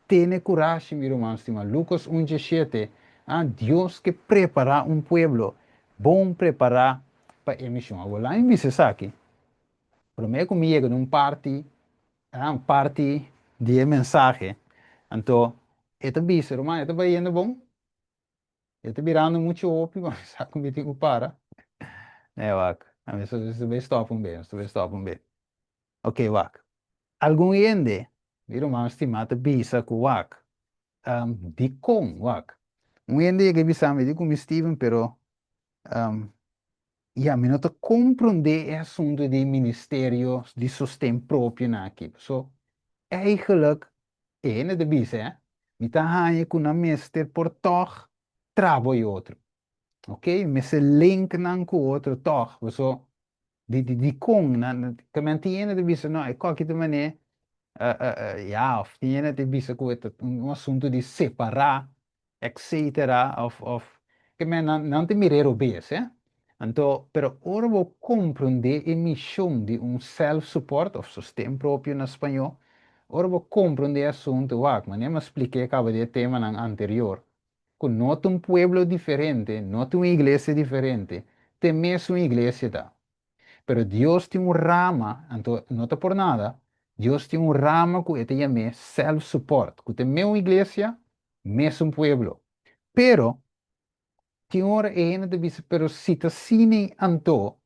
Speaker 1: Tene kurashi, mi ruman stima. Lukas un 17, ah, Dios ke prepará un pueblo bon prepará pa e mishon. Awor laat mi bisa esaki, promé ku mi yega na un parti Gran parti di e mensahe. Anto e ta bisa, Ruman, e ta bayendo bon? E ta birando muchu hopi, ma mi sa ku mi tin ku para. Nee, wak. Mi ta bai stòp un be, mi ta bai stòp un be. Oké, wak. Algun hende, mi ruman stimá, ta bisa ku wak, dikon, wak? Un hende yega bisa mi, di ku mi Steven, pero Ya, mi no ta komprondé e asuntu di ministerio di sosten propio nan aki. Paso, eigenlijk, e hende ta bisa, eh, mi ta haña ku nan mester por tòg trabou e otro. Ok, mester link nan ku otro tòg. Paso, di di dikon nan, kamen tin hende ta bisa, no, e kòki ta manera, ya, òf tin hende ta bisa ku e ta un asuntu di separá etcetera of of ke men nan nan ta mir'é robes eh anto pero ora bo komprondé e mishon di un self support of sosten propio na spañó ora bo komprondé e asuntu wak manera mi a splik'é kaba di e temanan anterior ku no ta un pueblo diferente no ta un iglesia diferente ta e mesun iglesia ta pero Dios tin un rama anto no ta por nada Dios tin un rama ku e ta yam'é self support ku ta e meun iglesia Mesun pueblo. Pero, tin ora e hende ta bisa, pero si ta asina anto,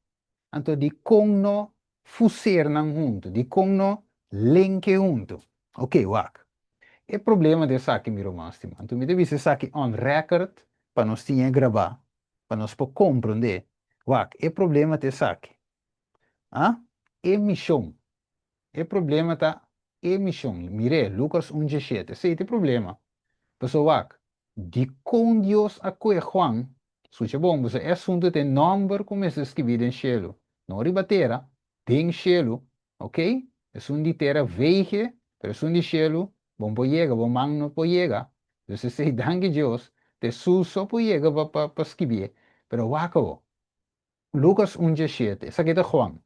Speaker 1: anto dikon no fuser nan huntu? Dikon no lenke huntu? Ok, wak. E problema di esaki, mi ruman stima, anto mi ta bisa esaki on record pa nos tin e grabá, pa nos por komprondé. Wak, e problema ta esaki. Ah, e mishon. E problema ta e mishon. Mir'é, Lukas un 17. Esei ta e problema. Pasobra wak, dikon Dios a kohe Juan? Skucha bon, pasobra e asuntu ta e nòmber ku mester skibí den shelu, no riba tera, den shelu, ok? Esun di tera veige, pero esun di shelu, bo no por yega, bo man no por yega. Dus esei, danki Dios, ta Hesus so por yega pa pa skibié. Pero wak awor, Lukas un 17, esaki ta Juan.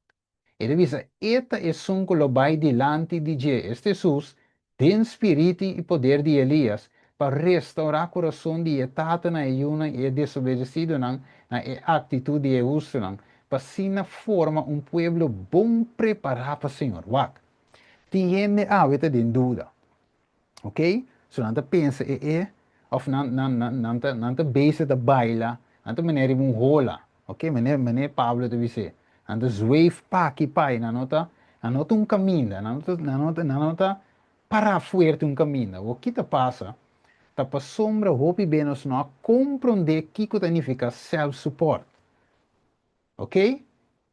Speaker 1: E ta bisa, E ta esun ku lo bai dilanti di dje, esta Hesus, den spiritu i poder di Elias, pa restaurá kurason di e tatanan, e yunan i e desobedesidonan na e aktitut di e hustunan, pa asina forma un pueblo bon prepará pa Señor. Wak! Tin hende awe ta den duda. Ok? So nan ta pensa e e of nan nan nan nan ta nan ta bezig ta baila, nan ta manera riba un hola. Ok? Manera manera Pablo ta bis'é. Nan ta zweef p'aki p'ai, nan no ta nan no ta un kaminda, nan no ta nan no ta nan no ta pará fuerte un kaminda. Awor ki ta pasa? Ta pasobra hopi be nos no a komprondé kiko ta nifiká self-support. Ok?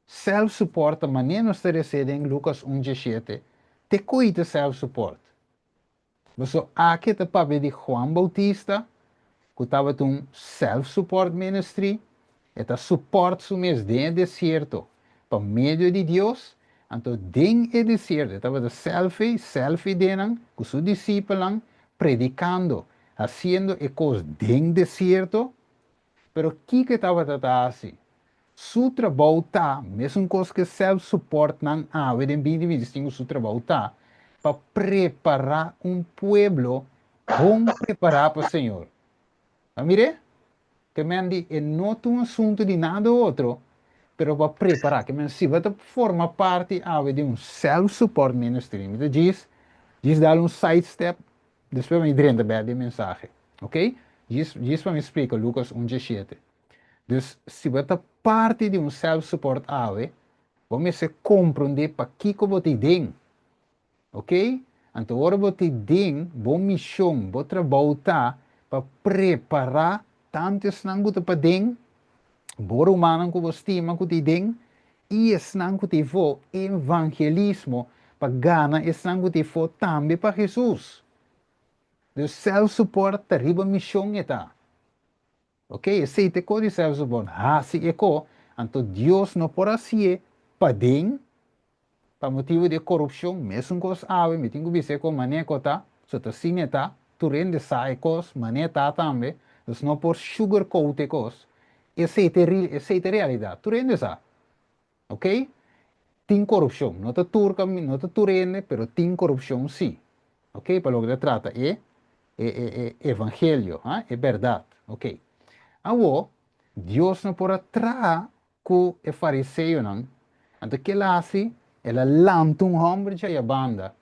Speaker 1: Self-support ta manera nos ta resé den Lukas un djeshete, te koe ta self-support? Paso aki ta papia di Juan Bautista ku tabata un self-support ministry, e ta support su mes den e desierto pa medio di Dios, anto den e desierto e tabata selfie, selfie den nan ku su disipelnan predikando, hasiendo e kos den desierto. Pero kiko e tabata ta hasi? Su trabou ta, mesun kos ku e self-support nan awe den 2025 su trabou ta, pa prepará un pueblo bon prepará pa Señor. A mir'é? Ke men di e no ta un asuntu di nada otro, pero pa prepará. Ke men si bo ta forma parti awe di un self-support ministry, mi ta djis djis dal un side step. Despues mi drenta bek den mensahe. Ok? Djis, djis pa mi splika Lucas un djeshete. Dus, si bo ta parti di un self-support awe, bo mester komprondé pakiko bo ta den. Ok? Anto ora bo ta den, bo mishon, bo trabou ta pa prepará tantu esnan ku ta paden, bo rumannan ku bo stima ku ta den, i esnan ku ta efó, evangelismo, pa gana esnan ku ta efó tambe pa Hesus. Dus self-support ta riba mishon e ta. Ok, esei ta e ko di self-support. Hasi e ko, anto Dios no por hasié paden, pa motibu di e korupshon, mesun kos awe, mi tin ku bisa e ko manera ku ta, so ta asina e ta, tur hende sa e kos, manera ta tambe, nos no por sugarcoat e kos, esei ta e esei ta e realidat, tur hende sa, ok, tin korupshon, no ta tur no ta tur hende, pero tin korupshon si, ok, pa loke ta trata e e e e evangelio, ha, e bèrdat, ok. Awo, Dios no por a traha ku e fariseonan, anto ke el a hasi? El a lanta un hòmber djaya banda,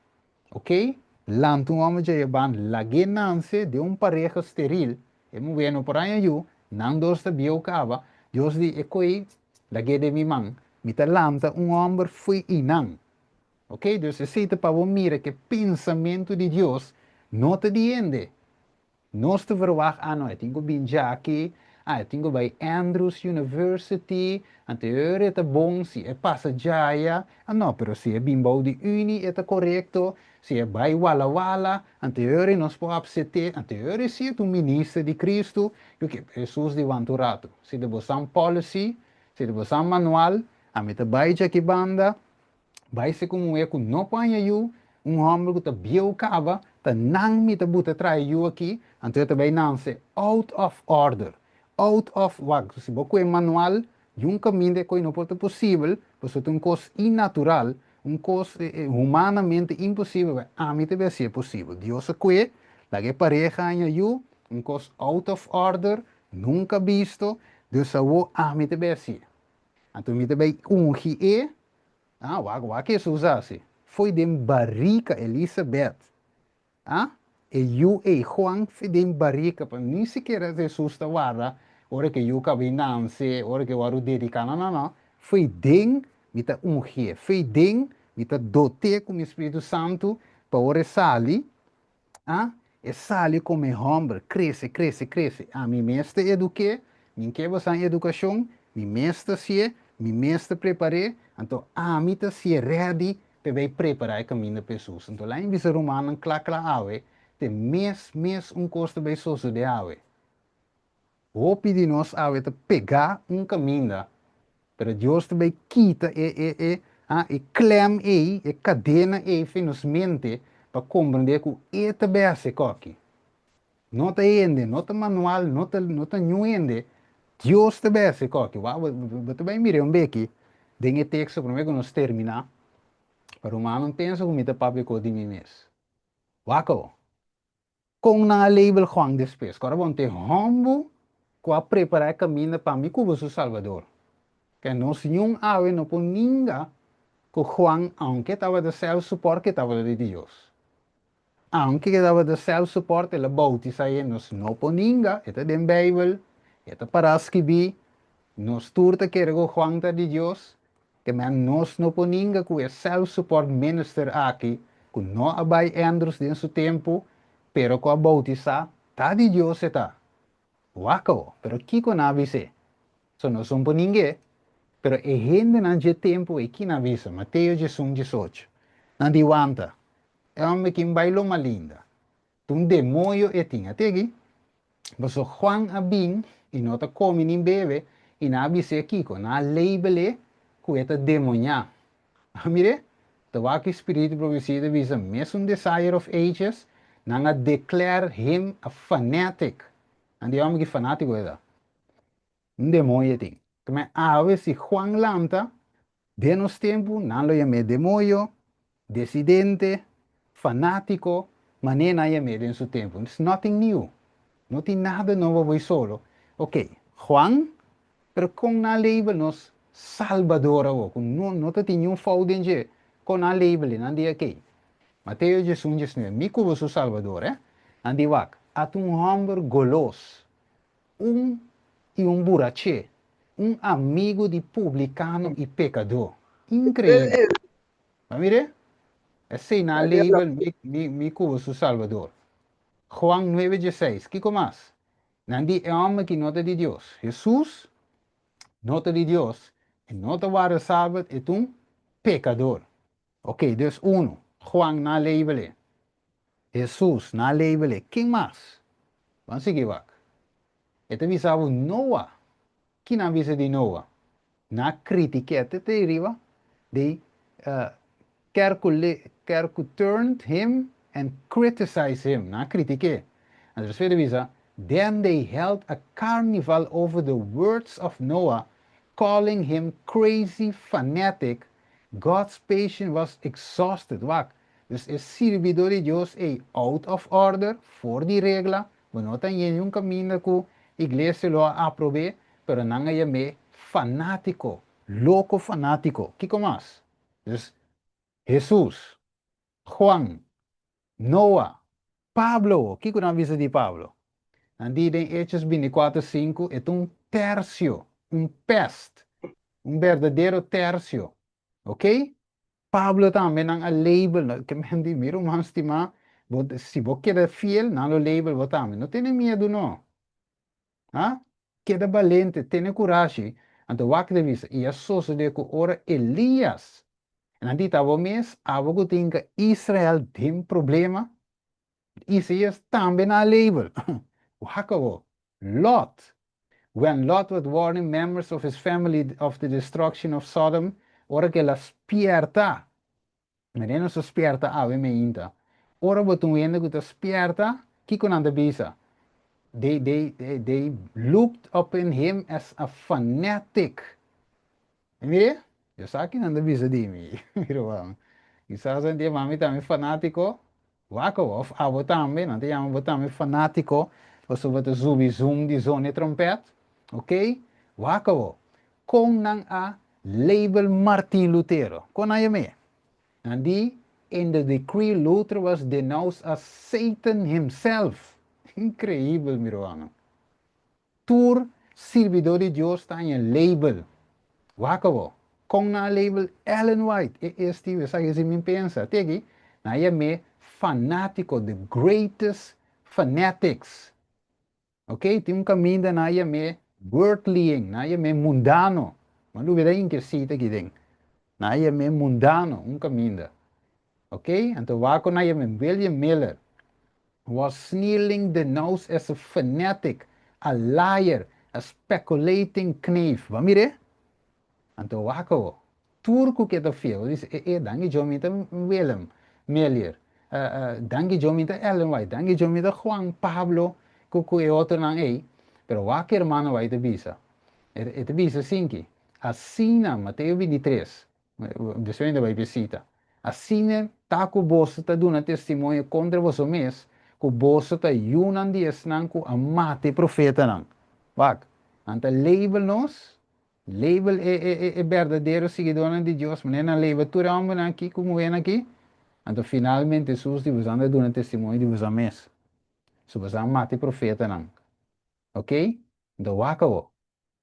Speaker 1: ok, lanta un hòmber djaya banda, lag'é nanse den un pareha steril, e muhé no por haña yu, nan dos ta bieu kaba, Dios di, E koe, lag'é den mi man, mi ta lanta un hòmber fo'i einan. Ok, dus esei ta pa bo mira ku e pensamentu di Dios no ta di hende. Nos ta verwagt, ah no, e tin ku bin djaki, ah e tin ku bai Andrews University, anto e ora e ta bon, si e pasa djaya, ah no, pero si e bin bou di uni e ta korekto, si e bai Walla Walla, anto e ora nos por apset'é, anto e ora si e ta un minister di Kristu, yo ke, Hesus di wanta un ratu, si ta bosan policy, si ta bosan manual, ami ta bai djaki banda, Bai se ku muhé ku no por haña yu, un hòmber ku ta bieu kaba, ta nan mi ta buta traha e yu aki, anto e ta bai nanse out of order, out of wak. Si bo kue manual di un kaminda e koi no por ta posibel, pasobra ta un kos innatural, un kos humanamente imposibel, pero ami ta bai hasié posibel. Dios a kue, laga e pareha haña yu, un kos out of order, nunka bisto, dus awor ami ta bai hasié. Anto mi ta bai ungi e, ah, wak, wak Hesus hasi. Foi den barika Elisabet, ah, e yu ei, Juan, foi den barika, pa ni sikiera Hesus ta warda ora ku e yu kaba di nanse, ora ku e wòrdu dediká, no, no, no, foi den mi ta ungié, foi den mi ta dot'é ku mi Spiritu Santu pa ora e sali, A E sali como e homber, crece, crece, crece. Ami mes ta eduqué, mi n'ke bosan educacion, mi mes ta hacié, mi mes ta prepar'é, anto ami ta hacié ready p'e bay prepara e caminda pa Hesus. Anto laña bisa rumannan cla cla awe, t'e mes mes un cos ta bay sosode awe. Hopi di nos awe ta pegá un kaminda, pero Dios ta bai kita e e e ah e klèm ei, e kadena ei for nos mente pa komprendé ku e ta bai hasi koki. No ta hende, no ta manual, no ta no ta niun hende, Dios ta bai hasi koki. Wou, bo ta bai mira un beki. den e teksto promé ku nos terminá. Pa rumannan pensa ku mi ta papia kos di mi mes. Wak awor. Kon nan a label Juan despues? Kòrda bon, ta e hòmbu ku a prepará e kaminda pa mi ku boso Salbador. Ke nos niun awe no por ninga ku Juan, aunke tabata self-support, ke tabata di Dios. Aunke ke tabata self-support, el a boutisá hende. Nos no por ninga, e ta den Beibel, e ta pará skibí. Nos tur ta kere ku Juan ta di Dios. Ke men nos no por ninga ku e self-support minister aki, ku no a bai Andrews den su tempu, pero ku a boutisá, ta di Dios e ta. Wak awo, pero kiko nan a bis'é? So nos no por ning'é, pero e hendenan dje tempu ei ki nan a bisa? Mateo 11, 18. Nan di, Wanta, e hòmber kin bai Loma Linda, ta un demoño e tin. A tegi? Pasobra Juan a bin i no ta kome ni bebe, i nan a bis'é kiko? Nan a label'é ku e ta demoñá. A mir'é? Ta wak e spiritu profesia ta bisa, Mesun Desire of Ages, nan a declare him a fanatic. Nan di hòmber ki fanátiko e ta. Un demoño e tin. Kmé awe si Juan lanta den nos tempu, nan lo yam'é demoño, desidente, fanátiko, manera nan yam'é den su tempu. It's nothing new. No tin nada nobo bo solo. Ok, Juan, pero kon nan label nos Salbador awor, ku no no ta tin niun fout den dje, kon nan label e? Nan di ok, Mateo 11, 19, mi ku bo su Salbador, eh? Nan di wak, ata un hòmber golos, un i un buraché, un amigu di publikano i pekadó. Inkreibel! Bo a mir'é? Esei nan label mi mi mi ku bo su Salbador. Juan 9, 16, kiko mas? Nan di e hòmber ki no ta di Dios. Hesus no ta di Dios, e no ta warda sabat, e ta un pekador. Ok, dus unu, Juan na label e. Hesus na label e. Ken mas? Ban sigui wak. E ta bisa bo Noa. Ki nan bisa di Noa? Nan a kritik'é te te riba. They caricatured him and criticized him. Nan a kritik'é. Anto despues ta bisa, Then they held a carnival over the words of Noah, calling him crazy fanatic, God's patience was exhausted. Wak, dus e sirbidó di Dios ei out of order, for di regla, bo no ta hañ'é niun kaminda ku iglesia lo a aprob'é, pero nan a yam'é fanátiko, loko fanátiko. Kiko mas? Dus, Hesus, Juan, Noa, Pablo, kiko nan a bisa di Pablo? Nan di den Hechos 24, 5, e ta un tersio, un pest, un berdadero tersio. Ok? Pablo tambe nan a label, no, ke men di, mi ruman stimá, bo, si bo keda fiel, nan lo label bo tambe. No tene miedu no. Ha? Keda balente, tene kurashi. Anto wak ta bisa, i a sosodé ku ora Elias, nan di ta bo mes, abo ku tin ka Israel den problema, Isaías tambe nan a label. Wak awor, Lot, when Lot was warning members of his family of the destruction of Sodom, ora ku el a spierta Mira nos ta spierta awe meinta. Ora bo ta un hende ku ta spierta, kiko nan ta bisa? They, they, they, they looked upon him as a fanatic. E mira, yo sa ki nan ta bisa di mi. Mira wak. Kisas nan ta yama mi tambe fanátiko. Wak awo, òf abo tambe, nan ta yama bo tambe fanátiko, pasobra bo ta zubi zum di zona e trompèt. Ok? Wak awo. Kon nan a label Martin Lutero? Kon nan yam'é? Nan di, In the decree Luther was denounced as Satan himself. Inkreibel, mi rumannan. Tur sirbidó di Dios ta haña label. Wak awor, kon nan a label Ellen White? E esti, esaki si mi pensa. Te aki, nan a yam'é fanátiko, the greatest fanatics. Ok, tin un kaminda nan a yam'é worldlying, nan a yam'é mundano. Bo a lubida inke sita aki den. Nan a yam'é mundano, un kaminda. Ok, anto wak ku nan a yam'é William Miller was sneerling denounced as a fanatic, a liar, a speculating knave. Bo a mir'é? Anto wak awo, tur ku ke ta fiel, bo bisa, e e, danki Djo mi ta Willem Melier, danki Djo mi ta Ellen White, danki Djo mi ta Juan Pablo ku ku e otronan ei, pero wak e hermano White ta bisa, e ta bisa sinki. Asina, Mateo 23, despues mi ta bai bisita. Asina ta ku boso ta duna testimonio kontra boso mes, ku boso ta yunan di esnan ku a mata e profetanan. Wak, nan ta label nos, label e berdadero siguidónan di Dios, manera nan label tur e hòmbernan akí ku muhénan akí. Anto finalmente Hesus di boso a duna testimonio di boso mes. So boso a mata e profetanan. Ok? Anto wak awor.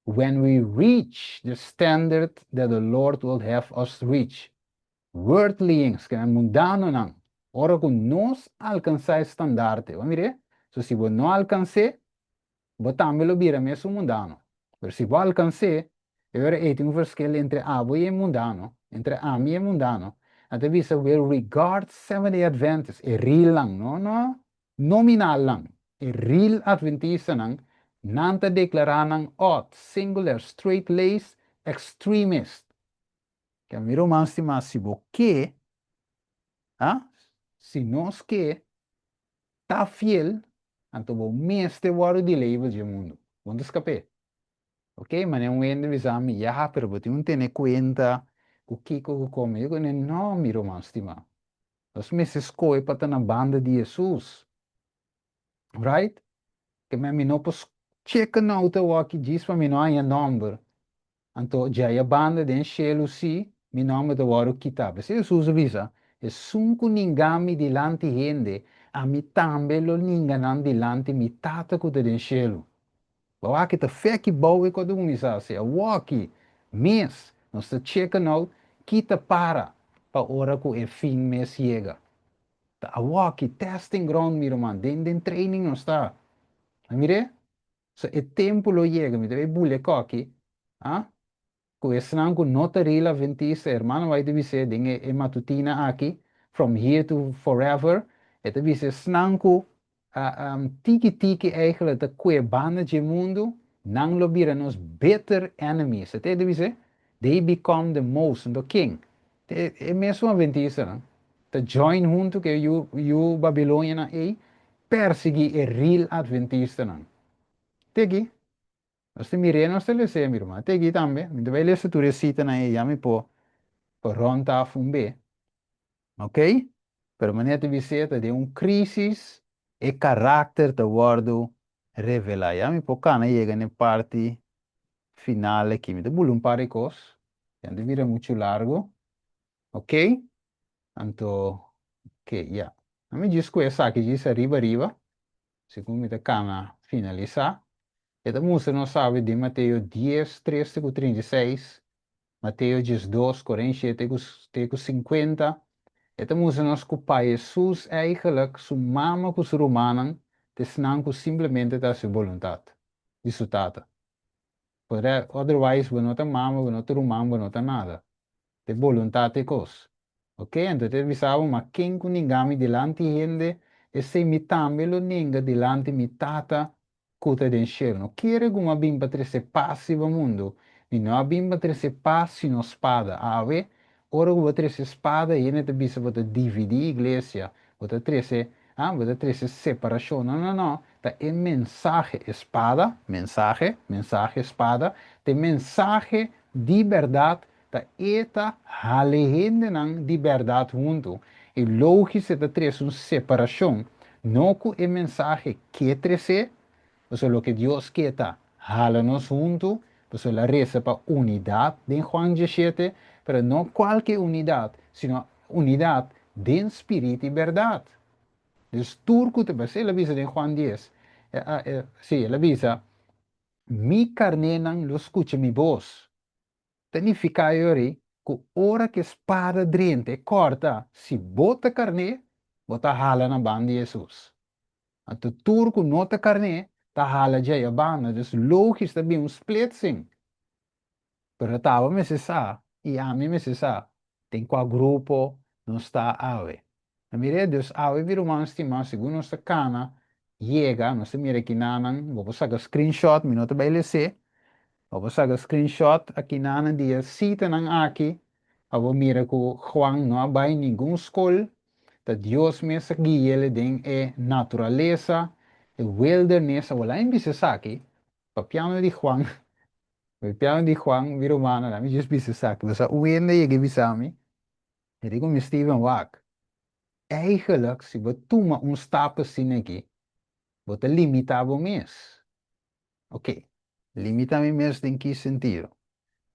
Speaker 1: When we reach the standard that the Lord will have us reach, worldlings, ke nan mundanonan, ora ku nos alkansá e standarte, bo a mir'é? So si bo no alkans'é, bo tambe lo bira mesun mundano. Pero si bo alkans'é, e ora ei tin un verschil entre abo i e mundano, entre ami i e mundano. Nan ta bisa will regard Seventh-day Adventists, e realnan, no, no nominalnan, e real adventistanan, nan ta deklará nan odd, singular, straight-laced extremist. Ke mi ruman stimá, si bo ke, ha, si nos ke ta fiel, anto bo mester wòrdu di label dje mundu. Bo no ta skap'é. Ok, manera un hende bisa mi, ya, pero bo tin un tene kuenta ku kiko ku kome. Yo ku no, mi ruman stimá. Nos mester skohe pa ta na banda di Hesus. Right? Ke men mi no por chicken out awor aki djis pa mi no haña nòmber. Anto djaya banda den shelu si mi nòmber ta wòrdu kitá. P'esei Hesus a bisa, Esun ku ninga mi dilanti hende, ami tambe lo ninga nan dilanti mi Tata ku ta den shelu. Bo aki ta fe ki bou e ku a ta kuminsá hasi. Awoki mes nos ta chicken out ki ta para pa ora ku e fin mes yega. Ta awoki, testing ground mi ruman, den den training nos ta. A mir'é? So e tempu lo yega, mi ta bay bula e koki, ah, ku esnan ku no ta real adventista, hermano White ta bis'é den e matutina aki, From Here to Forever, e ta bisa esnan ku tiki tiki eigenlijk ta kue banda dje mundu, nan lo bira nos bitter enemies. E ta bis'é, they become the most, anto ken? E mesun adventistanan ta join huntu ku e yu babilonianan ei persiguí e real adventistanan. Te aki, nos ta mir'é, nos ta les'é, mi ruman. Te aki tambe, mi ta bai lesa tur e sitanan ei, ya mi por rònt af un be. Ok? Pero manera ta bis'é ta den un krísis e karakter ta wòrdu revelá. Ya mi por kana yega na e parti final aki. Mi ta bula un par di kos, ya no ta bira muchu largu. Ok? Anto, ok, ya. Mi djis ku esaki djis ariba ariba, segun mi ta kana finalisá. E ta mustra nos sabi den Mateo dies, tres te ku 36, Mateo 12, 47 te ku 50. E ta mustra nos ku pa Hesus eigenlijk su mama ku su rumannan ta esnan ku simplemente ta hasi boluntat di su Tata. Otherwise bo no ta mama, bo no ta ruman, bo no ta nada. Ta e boluntat e kos. Ok, anto ta bisa bo, ma ken ku ninga mi dilanti hende, esei mi tambe lo ninga dilanti mi Tata ku ta den shelu. No kere ku mi a bin pa trese pas riba mundu, mi no a bin pa trese pas sino spada. Awe, ora ku bo trese spada, hende ta bisa bo ta dividí iglesia, bo ta trese, ah, bo ta trese separashon. No, no, no, ta e mensahe, e spada, mensahe, mensahe, spada, ta e mensahe di bèrdat ta e ta hala e hendenan di bèrdat huntu. I lógis e ta trese un separashon, no ku e mensahe ke tres'é, pasobra loke Dios ke ta hala nos huntu, pasobra el a resa pa unidat den Juan 17, pero no kualke unidat, sino unidat den spirit i bèrdat. Dus tur ku ta, el a bisa den Juan 10, sí, el a bisa, Mi karnénan lo skucha mi bos. Ta nifiká yori ku ora ku e spada drenta e kòrta, si bo ta karné, bo ta hala na banda di Hesus. Anto tur ku no ta karné ta hala djei a banda. Dus lógis ta bin un splitsing. Pero tabata mester sa i ami mester sa den kua grupo nos ta awe. Na mira dus awe mi ruman stimá segun nos ta kana yega nos ta mira kinanan bo por saka screenshot mi no ta bai les'é bo por saka screenshot a kinanan di e sitanan aki pa bo mira ku Juan no a bai ningun skol ta Dios mes a gui'el den e naturalesa e wilderness awor laga mi bisa esaki papiando di Juan. Piano di Juan, mi rumannan, mi djis bisa esaki. Bo sa un hende yega bisa mi, e di ku mi Steven wak, eigenlijk si bo tuma un stap asina aki, bo ta limita bo mes. Ok, limita mi mes den ki sentido?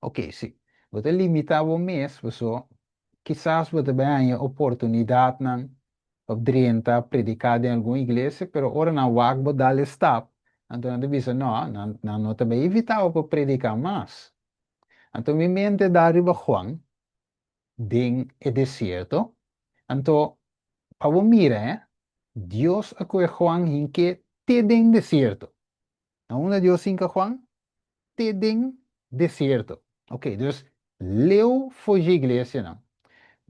Speaker 1: Ok, si. Bo ta limita bo mes paso kisas bo ta bai haña oportunidatnan pa drenta prediká den algun iglesia, pero ora nan wak bo dal e stap, anto nan ta bisa no, nan nan no ta bai invitá bo pa prediká mas. Anto mi mente da riba Juan den e desierto, anto pa bo mira eh, Dios a kohe Juan hink'é te den desierto. Na unda Dios hinka Juan? Te den desierto. Ok, dus leu for dje iglesianan.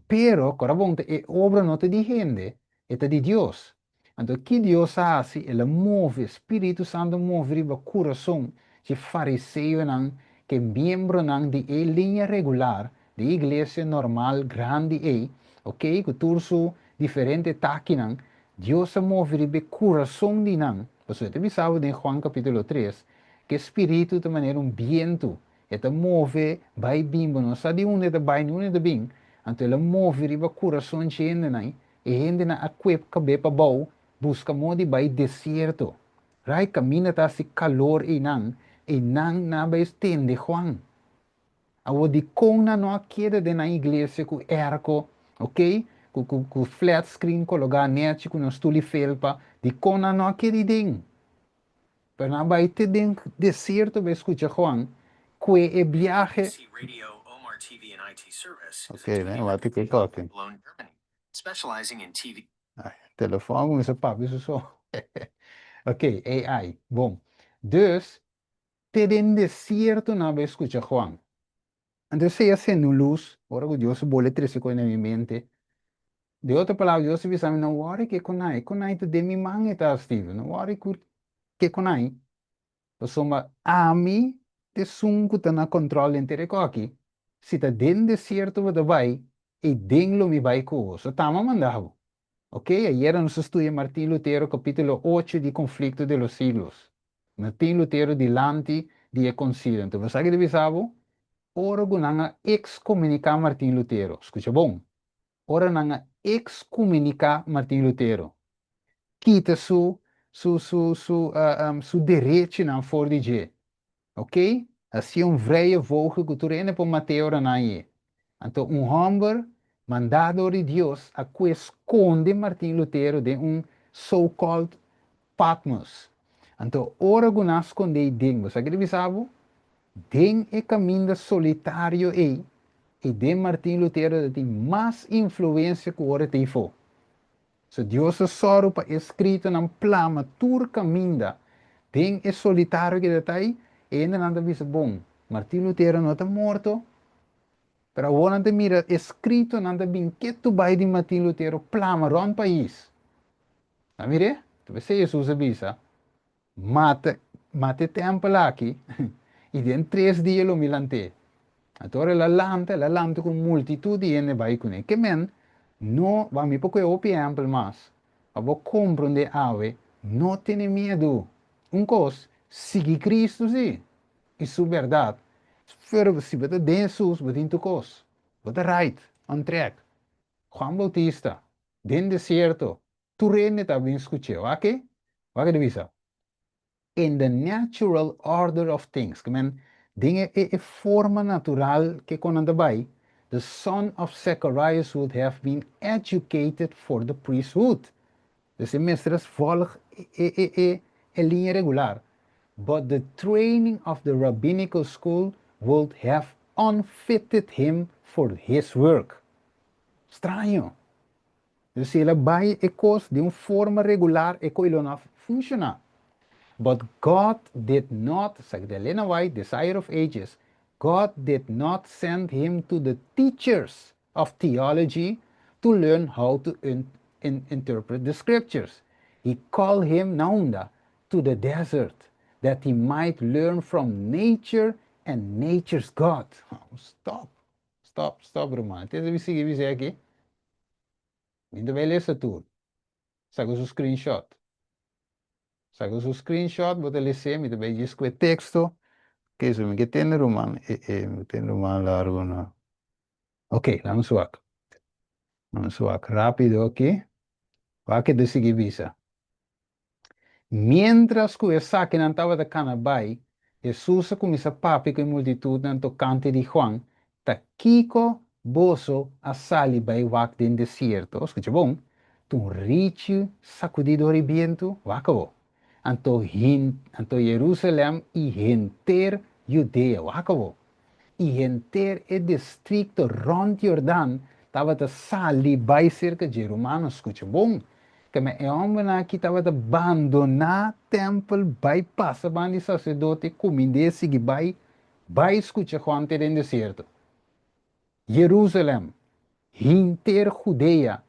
Speaker 1: Pero, kora bon ta e obra no ta di hende, e ta di Dios. Anto ki Dios a hasi? El a move, Spiritu Santu a move riba kurason dje fariseonan ke miembronan di e liña regular di e iglesia normal grandi ei, ok, ku tur su diferente takinan, Dios a move riba e kurason di nan. Pasobra e ta bisa bo den Juan kapítulo tres ku e Spiritu ta manera un bientu, e ta move bai bin, bo no sa di unda e ta bai ni unda e ta bin. Anto el a move riba kurason dje hendenan, e hendenan a kuep kab'é pabou buska moda di bai desierto. Rai kaminda ta hasi kalor einan, einan nan a bai tende Juan. Awor dikon nan no a keda den nan iglesia ku erko, ok, ku ku ku flat screen kologá nechi ku nan stul di felpa, dikon nan no a keda den? Pero nan a bai te den desierto bai skucha Juan kue e biahe. Ok, ven wak ke koki. Ai, telefòn a kuminsá papia su so. Ok, AI, bon. Dus, Te den desierto nan a bai skucha Juan. Anto esei a sende un lus ora ku Dios a bole trese kos na mi mente. Den otro palabra, Dios a bisa mi, No wòri ke konai, e konai ta den mi man e ta, Steven. No wòri ku ke konai, pasobra ami ta esun ku ta na kòntròl henter e kòki. Si ta den desierto bo ta bai, ei den lo mi bai ku bo. So tama manda bo. Ok, ayera nos a studia Martin Lutero capítulo ocho di Conflicto de los Siglos. Martin Lutero dilanti di e concilio. Enton bo sa ki ta bisa bo? Ora cu nan a excomunica Martin Lutero, scucha bon, ora nan a excomunica Martin Lutero, kita su su su su su derechinan for di dje, Ok, hacié un vrije vogel cu tur hende por maté ora nan ye. Anto un homber mandá dor di Dios a cue sconde Martin Lutero den un so called Patmos. Anto ora cu nan a scondé ei den, bo sa ke ta bisa bo? Den e caminda solitario ei, ei den Martin Lutero ta tin mas influencia cu ora e ta eifó. So Dios a sòru pa e skritonan plama tur kaminda den e solitario ku e ta ei, e hendenan ta bisa, Bon, Martin Lutero no ta morto, pero awor nan ta mira e skritonan ta bin ketu bai di Martin Lutero plama rònt pais. Nan mir'é? Ta p'esei Hesus a bisa, Mata, mata e tèmpel aki, i den tres dia lo mi lant'é. Anto ora el a lanta, el a lanta ku un multitut di hende bai kuné. Ke men, no, bo mi por kohe hopi ehèmpel mas, pa bo komprondé awe, no tene miedu. Un kos, sigui Kristu sí, i su bèrdat. Pero si bo ta den Hesus, bo tin tur kos. Bo ta right, on track. Juan Bautista, den desierto, Tur hende ta bin skuch'é. Wak e? Wak e ta bisa? In the natural order of things, ke men, den e e forma natural ke kon nan ta bai, the son of Zecharias would have been educated for the priesthood. Dus e mester a volg e e e e liña regular. But the training of the rabbinical school would have unfitted him for his work. Straño! Dus si el a bai e kos den un forma regular e koe lo no a funshoná. But God did not, esaki ta Elena White, Desire of Ages, God did not send him to the teachers of theology to learn how to interpret the scriptures. He called him na unda? To the desert, that he might learn from nature and nature's God. Stop, stop, stop ruman. Te debe sigui bis'é aki. Mi ta bai lesa tur. Saka su screenshot. Saka su screenshot, bo ta les'é, mi ta bai djis ku e teksto. Oké, so mi ke tende ruman, e, e, mi tende ruman largo na. Oké, laat me wak. Laat me wak rápido aki. Wak e ta sigui bisa. Miéntras ku esakinan tabata kana bai, Hesus a kuminsá papia ku e multitutnan tokante di Juan, Ta kiko boso a sali bai wak den desierto? Skucha bon, Ta un richi sakudí dor e bientu? Wak awor. Anto anto Jerusalèm i henter Judea, wak awor, i henter e distrikto rònt Jordan tabata sali bai serka dje. Rumannan, skucha bon, keme e hòmbernan aki tabata bandoná tèmpel bai pasa ban di saserdote, kumind'é sigui bai, bai skucha Juan te den desierto. Jerusalèm, Henter Judea,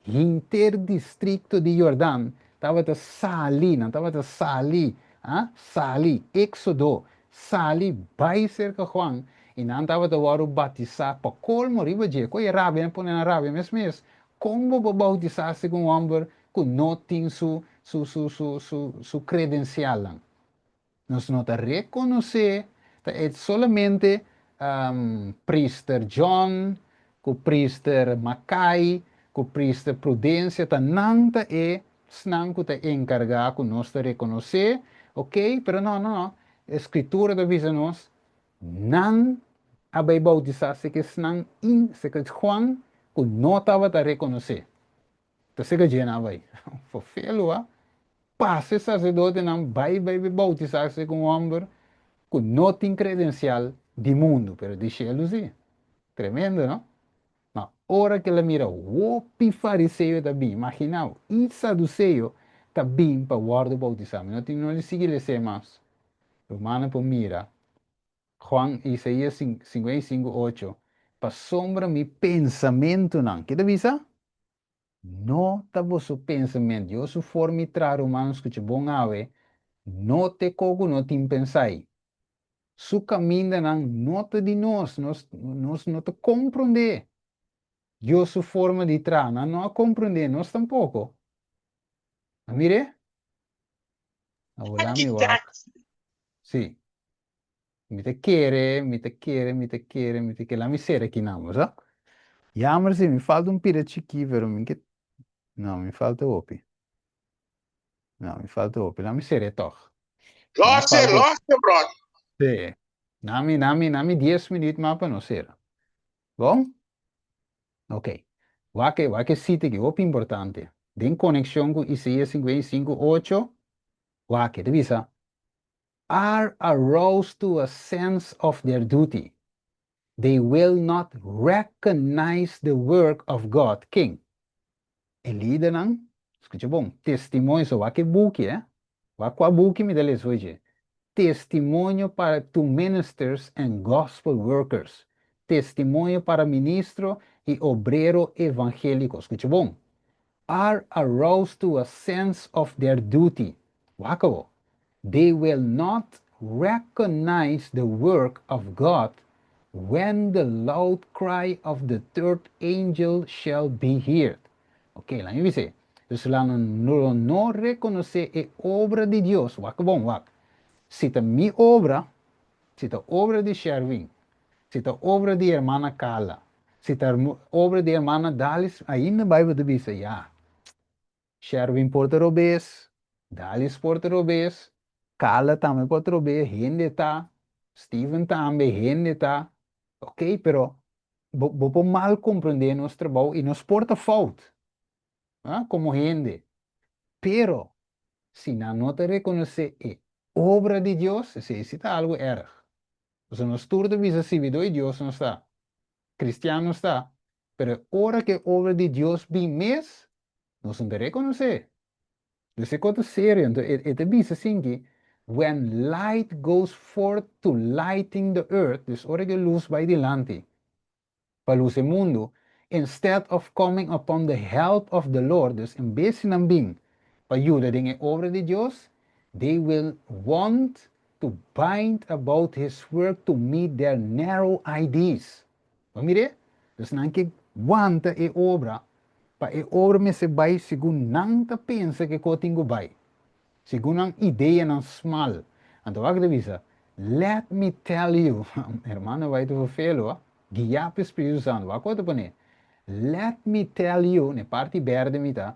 Speaker 1: henter distrikto di Jordan tabata sali, nan tabata sali, ah, sali, éksodo, sali bai serka Juan, i nan tabata wòrdu batisá pa kolmo riba dje. Ku e rabia, nan pone nan rabia mes mes. Kon bo por boutisá segun un hòmber ku no tin su, su, su, su, su, su kredensialnan? Nos no ta rekonosé ta e solamente Priester John ku Priester Makai ku Priester Prudencia ta nan ta e esnan ku ta enkargá ku nos ta rekonosé, ok, pero no, no, no, e Skritura ta bisa nos nan a bai boutisá seke esnan in seke Juan ku no tabata rekonosé. Ta seka dje nan a bai. Fofelu a pasa e saserdotenan bai bai bai boutisá seka un hòmber ku no tin kredensial di mundu, pero di shelu si. Tremendo, no? Ma ora ku el a mira hopi fariseo ta bin, imaginá bo, i saduseo ta bin pa wòrdu boutisá. Mi no tin no di sigui les'é mas. Rumannan por mira Juan, Isaías 55, 8, Pasobra mi pensamentunan, ke ta bisa? No ta boso pensament. Dios su forma i traha rumannan skucha bon awe, no te ko ku no tin pensai. Su kamindanan no ta di nos, nos nos no ta komprondé Dios su forma di traha. Nan no a komprondé, nos tampoko. A mir'é? Awor lami wak. Sí. Mi ta kere, mi ta kere, mi ta kere, mi ta kere. Laat mi sera aki nan, bo sa? Jammer si, mi falta un pida chikí, pero mi ke... No, mi falta hopi. No, mi falta hopi. Laat mi sera e tòg. Mi
Speaker 4: Lòs e,
Speaker 1: falta...
Speaker 4: lòs e, bròder.
Speaker 1: Sí. Nami, nami, nami dies minuut mas pa nos sera. Bon? Ok. Wak e, wak e sita aki, hopi importante. Den konekshon ku Isaías 55, 8, wak e, ta bisa, are aroused to a sense of their duty, they will not recognize the work of God. Ken? E lidernan? Skucha bon, Testimonio, so wak e buki, eh? Wak kua buki mi ta lesa hoy dje. Testimonio para to ministers and gospel workers. Testimonio para ministro i obrero evangéliko. Skucha bon. Are aroused to a sense of their duty. Wak awo. They will not recognize the work of God when the loud cry of the third angel shall be heard. Ok, laat mi bis'é. Dus la nan lo no rekonosé e obra di Dios. Wak bon, wak. Si ta mi obra, si ta obra di Sherwin, si ta obra di hermana Carla, si ta obra di hermana Dalis, ainda Bijbel ta bisa, ya. Sherwin por ta robes, Dalis por ta robes, Carla tambe por ta robes, hende ta, Steven tambe, hende ta. Ok, pero bo, bo por mal comprende nos trabou y nos por ta fout, ah, como hende. Pero, si nan no ta reconoce e obra di Dios, esey si ta algo erg. Pasobra nos tur ta bisa sibidó y Dios nos ta, cristian nos ta, Pero e ora ku e obra di Dios bin mes, nos no ta rekonosé. Dus e kos ta serio. Anto e ta bisa asinki, When light goes forth to lighten the earth, dus ora ku e lus bai dilanti pa lus e mundu, instead of coming upon the help of the Lord, dus en bes si nan bin pa yuda den e obra di Dios, they will want to bind about his work to meet their narrow ideas. Bo mir'é? Dus nan ke wanta e obra, pa e obra mester bai segun nan ta pensa ke ko tin ku bai, segun nan ideanan smal. Anto wak ta bisa, Let me tell you, hermano White vervelo, guiá pa Spiritu Santu. Wak kon e ta pone. Let me tell you, na parti bèrdè mi ta,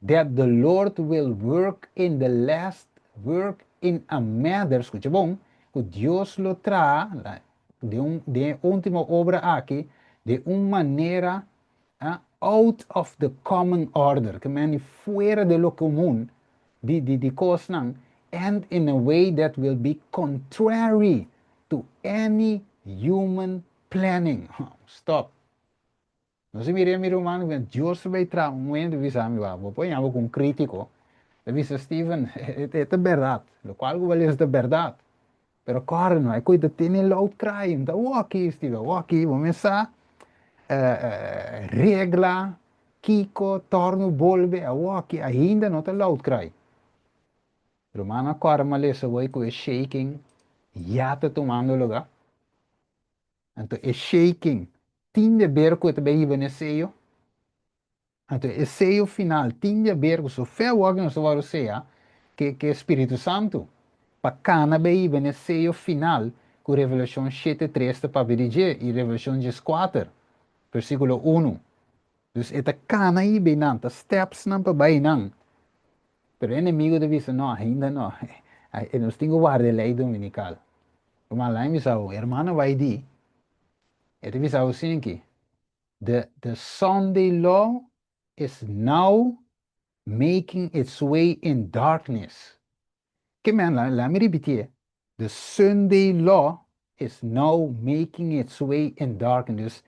Speaker 1: that the Lord will work in the last work in a manner, skucha bon, ku Dios lo traha den último obra aki, di un manera out of the common order, ke men fuera di lo komun, di kosnan, and in a way that will be contrary to any human planning. Stop. Nos mira, mi ruman, Dios bai traha un momento bisa mi va, bo pone ku un krítiko. Bisa Steven, ta berdat. Lo kual ku ta berdat. Pero kore no, e kuida tene loud cry, anto aki, Steven, aki, ban kuminsá regla, kiko, torno, bolbe, aki, ainda no ta loud cry. Ruman, kore malesa, woi ku e shaking, ya ta tumando lugá. Anto, e shaking tin di aber ku tambe e seyo. Anto, e seyo final tin di aber ku su fe ku nos bai sea ku Spiritu Santu. Pa kana bai e seyo final ku Revelashon 7:3 ta pa i Revelashon 4, versíkulo 1. Dus e ta kana i bai nan, ta steps nan pa bai nan. Pero e enemigu ta bisa, no, ainda no. Nos tin ku warda lei dominikal. Ma laga mi bisa, ruman bai di. E ta bisa asina the Sunday law is now making its way in darkness. Ke men, laga mi ripití. The Sunday law is now making its way in darkness.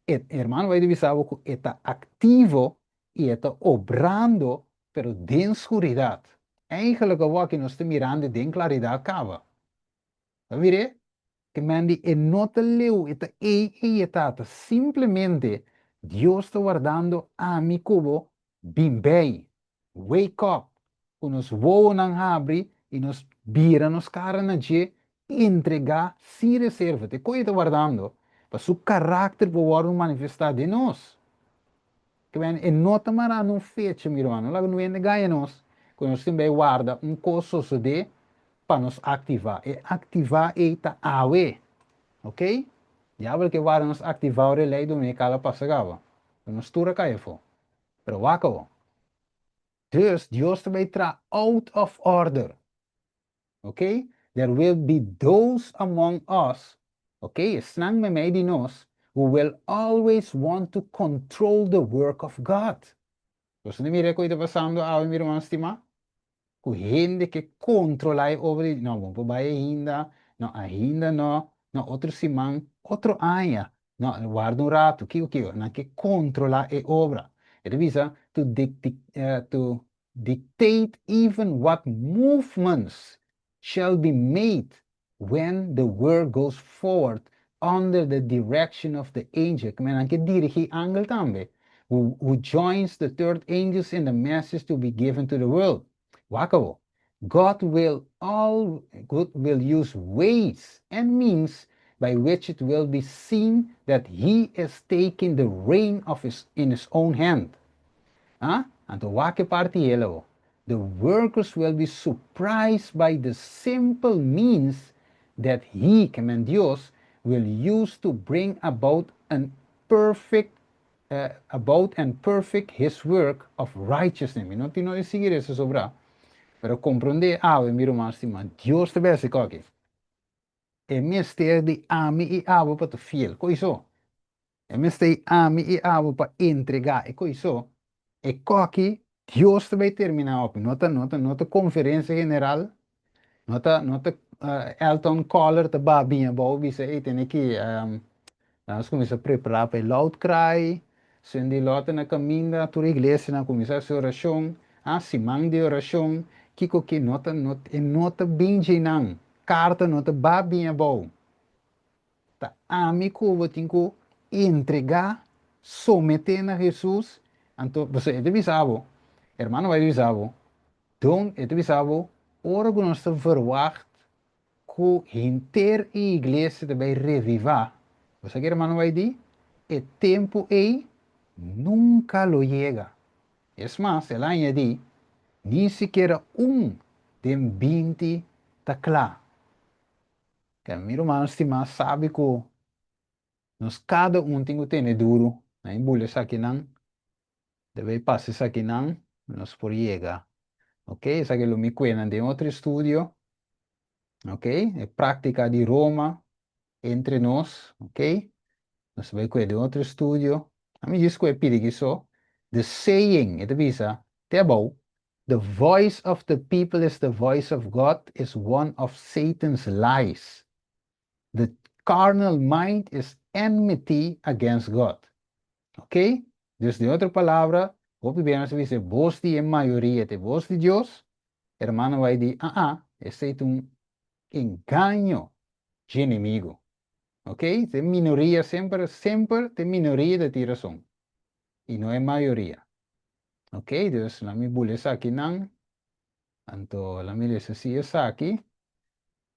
Speaker 1: E, ruman bai bisa ku e ta aktivo i e ta obrando, pero den skuridat. Eigenlijk awor ku nos ta mirando den klaridat kaba. Mira? Ke men di e no ta leu, e ta e e ta simplemente Dios ta wardando ami ku bo bin bei. Wake up. Ku nos wowonan habri i nos bira nos kara na dje entregá sin reserva. Ta kos e ta wardando pa su karakter por manifestá den nos. Ke men e no ta mará na un fecha, mi ruman. Laga no gaña nos. Ku nos tin bai warda un kos sosodé pa nos aktivá. E aktivá e ta awe. Ok? Diabel ke warda nos aktivá e lei dominikal pasa kaba. Nos tur a kai afó. Pero wak. Dus Dios ta bai traha out of order. Okay? There will be those among us, okay, esnan meimei di nos, who will always want to control the work of God. Bo no mira kiko ta pasando awe, mi ruman stimá? Ku hende ke kontrolá e obra, no, bon, bai ainda, no, ainda no, no, otro siman, otro aña, no, warda un ratu, kiko kiko, nan ke kontrolá e obra. E ta bisa to dictate even what movements shall be made when the work goes forward under the direction of the angel. Ke men nan ke dirigí angel tambe, who joins the third angels in the message to be given to the world. Wak awor. God will use ways and means by which it will be seen that he is taking the reign of his in his own hand. Ah? Anto wak e parti yellow. The workers will be surprised by the simple means that he, ke men Dios, will use to bring about an perfect about and perfect his work of righteousness. Mi no tin di sigui esei sobrá. Pero komprondé, ah, mi ruman stimá, Dios ta besi aki. E mester di ami i abo pa ta fiel. Kos so. E mester di ami i abo pa entregá. E kos so. E koki Dios ta bai terminá op. No ta konferensia general. No ta Elton Collar ta babinha bou bisa ei tin ku nos kuminsá prepará pa loud cry. Sunday law ta na kaminda, tur iglesia nan kuminsá hasi orashon, ah, siman di orashon, kiko ki no ta no e no ta bin nan. Karta no ta babinha bou. Ta ami ku bo tin ku entregá, someté na Jesus. Anto, bo e ta bisa bo, ruman bai bisa bo. Don, e ta bisa bo, ora ku nos ta verwacht ku henter e iglesia ta bai revivá. Bo ke ruman bai di? E tempu ei nunka lo yega. Es mas, el a añadí, ni sikiera un den 20 ta kla. Ke mi ruman stimá sabi ku nos kada un tin ku tene duru na e bula esakinan, debe pasa esakinan, nos por yega. Ok, esaki lo mi kuenan den otro estudio. Ok, e práktika di Roma entre nos. Ok, nos ta bai kue den otro estudio. Ami djis kue pidi ki so. The saying, e ta bisa, te abou, The voice of the people is the voice of God is one of Satan's lies. The carnal mind is enmity against God. Ok? Dus den otro palabra, hopi bia nos ta bisa e bos di e mayoria ta e bos di Dios, hermano bai di, ah ah, esei ta un engaño dje enemigo. Ok? Ta e minoria semper, semper ta e minoria ta tin rason y no e mayoria. Ok, dus la mi bula esakinan. Anto la mi lesa si esaki.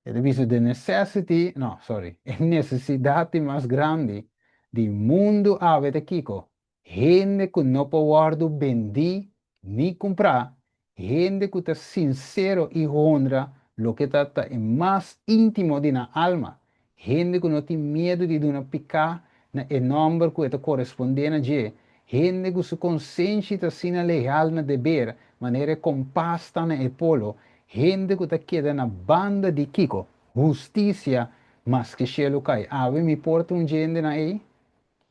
Speaker 1: E ta bisa the necessity, no, sorry, e nesesidat di mas grandi di mundu awe ta kiko? Hende ku no por wòrdu bendí ni kumprá, hende ku ta sinsero i honra loke ta ta e mas íntimo di nan alma, hende ku no tin miedu di duna piká na e nòmber ku e ta korespondé na dje, hende ku su konsenshi ta asina leal na deber manera e kompas ta na e polo, hende ku ta keda na banda di kiko? Hustisia, maske shelu kai. Awe mi por ta un dje hendenan ei?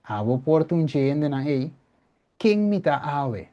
Speaker 1: Abo por ta un dje hendenan ei? Ken mi ta awe?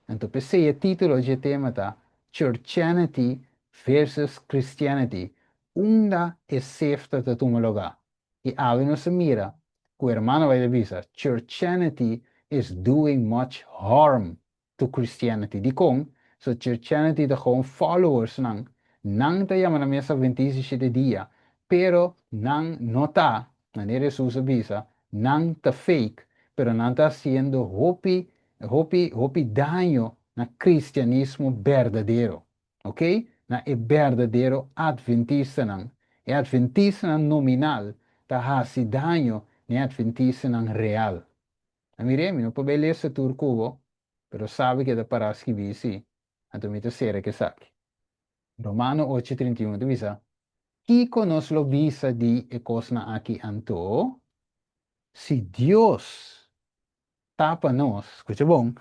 Speaker 1: Anto p'esei e título dje tema ta Churchianity versus Christianity, unda e sefta ta tuma lugá. I awe nos a mira ku hermano bai ta bisa, Churchianity is doing much harm to Christianity. Dikon? So Churchianity ta gewoon followersnan. Nan ta yama nan mes Adventista di shete dia, pero nan no ta, manera Hesus a bisa, nan ta fake, pero nan ta hasiendo hopi, hopi, hopi daño na cristianismo berdadero. Ok? Na e berdadero Adventistanan. E Adventistanan nominal ta hasi daño na e Adventistanan real. A mir'é, mi no por bai lesa tur ku bo, pero sabi ke ta pará skibí sí, anto mi ta sera ku esaki. Romano ocho 31 ta bisa, Kiko nos lo bisa di e kosnan aki anto? Si Dios ta pa nos, skucha bon,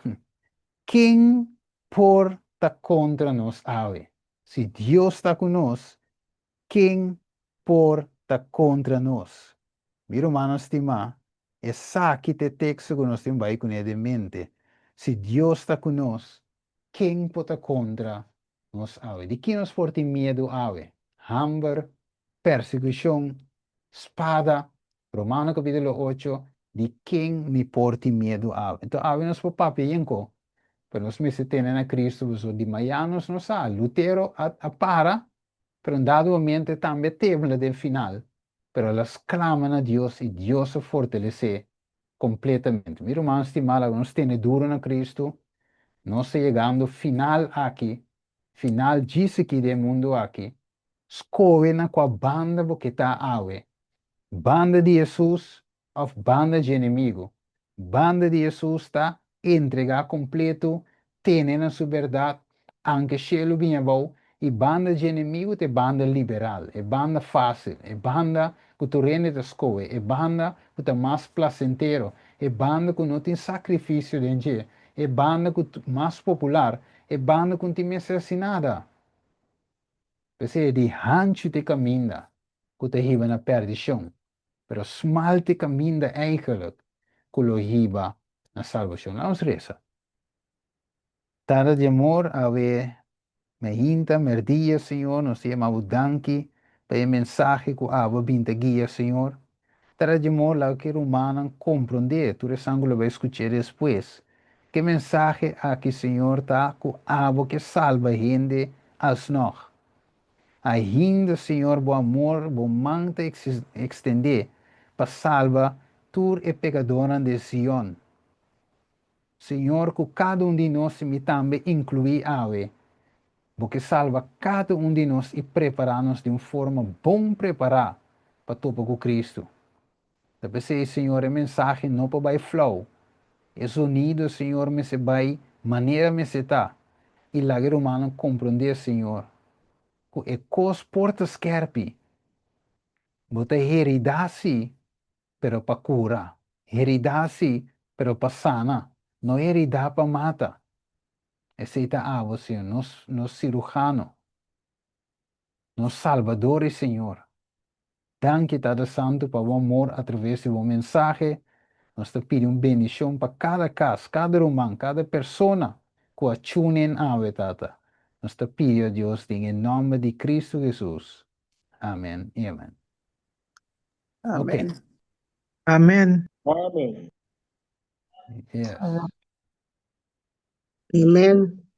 Speaker 1: ken por ta kontra nos awe? Si Dios ta ku nos, ken por ta kontra nos? Mi rumannan stimá, esaki ta e teksto ku nos tin bai kuné den mente. Si Dios ta ku nos, ken por ta kontra nos awe? Di ki nos por tin miedu awe? Hamber, persekushon, spada? Romano kapítulo ocho, Di ken mi por tin miedu awe? Enton awe nos por papia yen ko, pero nos mester tene na Kristu pasobra di mañana nos no sa. Lutero a a para, pero un dado momento e tambe a tembla den final, pero el a sklama na Dios i Dios a fortales'é kompletamente. Mi ruman stimá, laga nos tene duru na Kristu. Nos ta yegando final aki, final djis aki den e mundu aki. Skohe na kua banda bo ke ta awe, banda di Hesus òf banda dje enemigu. Banda di Hesus ta entregá kompletu, tene na su bèrdat, anke shelu bini abou, i banda dje enemigu ta e banda liberal, e banda fásil, e banda ku tur hende ta skohe, e banda ku ta mas plasentero, e banda ku no tin sakrifisio den dje, e banda ku mas popular, e banda ku no tin mester hasi nada. P'esei di hanchu t'e kaminda ku ta hiba na pèrdishon, pero smal t'e kaminda eigenlik ku lo hiba na salbashon. Laga nos resa. Tata di amor, awe mainta, mèrdia, Señor, nos ta yama Bo danki pa e mensahe ku abo a bin ta guia, Señor. Tata di amor, laga ku e rumannan komprondé tur esan ku lo bai skuch'é despues. Ku e mensahe aki, Señor, ta ku abo ke salba hende alsnog. Ainda, Señor, bo amor, bo man ta ekstendé pa salba tur e pekadónan den Sion. Señor, ku kada un di nos i mi tambe inkluí awe, Bo ke salba kada un di nos i prepará nos di un forma bon prepará pa topa ku Kristu. Ta p'esei, Señor, e mensahe no por bai flou. E zonido, Señor, mester bai manera mester ta i laga e rumannan komprondé, Señor, ku e kos por ta skèrpi. Bo ta heridá sí, pero pa kura. Heridá sí, pero pa sana. No heridá pa mata. Esei ta abo, Señor, nos, nos sirujano, nos Salbador i Señor. Danki, Tata Santu, pa bo amor atraves di bo mensahe. Nos ta pidi un bendishon pa kada kas, kada ruman, kada persona ku a tune in awe, Tata. Nos ta pidi, o Dios, den e nòmber di Kristu Hesus. Amen i amen.
Speaker 4: Amen.
Speaker 1: Ok.
Speaker 5: Amen.
Speaker 6: Amen.
Speaker 1: Yes.
Speaker 4: Amen.